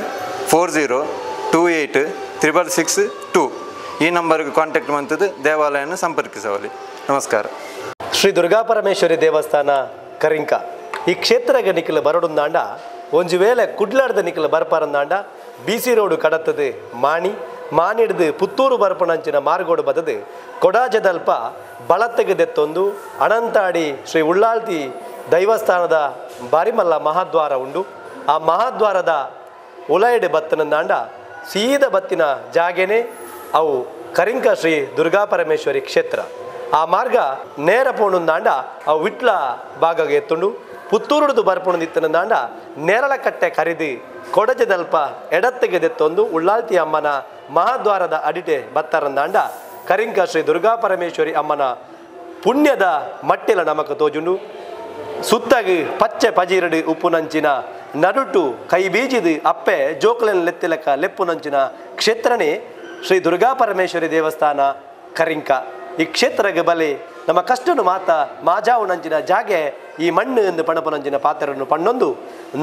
40 28 666 2 ಈ ನಂಬರ್ಗೆ ಕಾಂಟ್ಯಾಕ್ಟ್ ಮಂತದ್ದು ದೇವಾಲಯವನ್ನು ಸಂಪರ್ಕಿಸವಲಿ. ನಮಸ್ಕಾರ. ಶ್ರೀ ದುರ್ಗಾ ಪರಮೇಶ್ವರಿ ದೇವಸ್ಥಾನ ಕರಿಂಕ ಈ ಕ್ಷೇತ್ರಗೆ ನಿಖಲು ಬರಡುಂದಾಂಡ ಒಂಜಿ ವೇಳೆ ಕುಡ್ಲಾಡ್ದ ನಿಖಲು ಬರ್ಪಾರಂದಾಂಡ B C road ಕಡತದೆ ಮಾಣಿ ಮಾನಿಡ್ದು ಪುತ್ತೂರು ಬರ್ಪಣಂಚಿನ ಮಾರ್ಗೋಡು ಬದದು ಕೊಡಾಜದಲ್ಪ ಬಳತ್ತೆಗೆದೆತ್ತೊಂದು ಅನಂತಾಡಿ ಶ್ರೀ ಉಳ್ಳಾಳ್ತಿ ದೈವಸ್ಥಾನದ ಬಾರಿಮಲ್ಲ ಮಹಾದ್ವಾರ ಉಂಡು. ಆ ಮಹಾದ್ವಾರದ ಉಲೈಡ್ ಬತ್ತನಂದಾಂಡ ಸೀದ ಬತ್ತಿನ ಜಾಗೆನೆ ಅವು ಕರಿಂಕ ಶ್ರೀ ದುರ್ಗಾ ಪರಮೇಶ್ವರಿ ಕ್ಷೇತ್ರ. ಆ ಮಾರ್ಗ ನೇರ ಪೋಣುಂದಾಂಡ ಅವು ವಿಟ್ಲ ಭಾಗಗೆ ಎತ್ತುಂಡು. ಪುತ್ತೂರುಡ್ದು ಬರ್ಪುಣದಿತ್ತನಂದಾಂಡ ನೇರಳಕಟ್ಟೆ ಕರಿದು ಕೊಡಜದಲ್ಪ ಎಡತ್ತೆಗೆದೆತ್ತೊಂದು ಉಳ್ಳಾಲ್ತಿ ಅಮ್ಮನ ಮಹಾದ್ವಾರದ ಅಡಿಟೆ ಬತ್ತರಂದಾಂಡ ಕರಿಂಕ ಶ್ರೀ ದುರ್ಗಾ ಪರಮೇಶ್ವರಿ ಅಮ್ಮನ ಪುಣ್ಯದ ಮಟ್ಟಿಲ ನಮಕ ತೋಜುಂಡು. ಸುತ್ತಾಗಿ ಪಚ್ಚೆ ಪಜಿರಡು ಉಪ್ಪುನಂಚಿನ ನಡುಟು ಕೈ ಬೀಜಿದು ಅಪ್ಪೆ ಜೋಕುಲೆನ್ ಲೆತ್ತಿಲಕ ಲೆಪ್ಪುನಂಚಿನ ಕ್ಷೇತ್ರನೇ ಶ್ರೀ ದುರ್ಗಾ ಪರಮೇಶ್ವರಿ ದೇವಸ್ಥಾನ ಕರಿಂಕ. ಈ ಕ್ಷೇತ್ರಗೆ ಬಲೆ ನಮ್ಮ ಕಷ್ಟನು ಮಾತ ಮಾಜಾವು ನಂಚಿನ ಜಾಗೆ ಈ ಮಣ್ಣು ಎಂದು ಪಣಪನಂಚಿನ ಪಾತ್ರವನ್ನು ಪಣ್ಣೊಂದು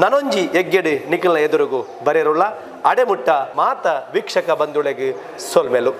ನನೊಂಜಿ ಎಗ್ಗೆಡೆ ನಿಖಲ ಎದುರುಗು ಬರೆರುಳ್ಳ ಅಡೆಮುಟ್ಟ ಮಾತ ವೀಕ್ಷಕ ಬಂಧುಳೆಗೆ ಸೊಲ್ಮೆಲು.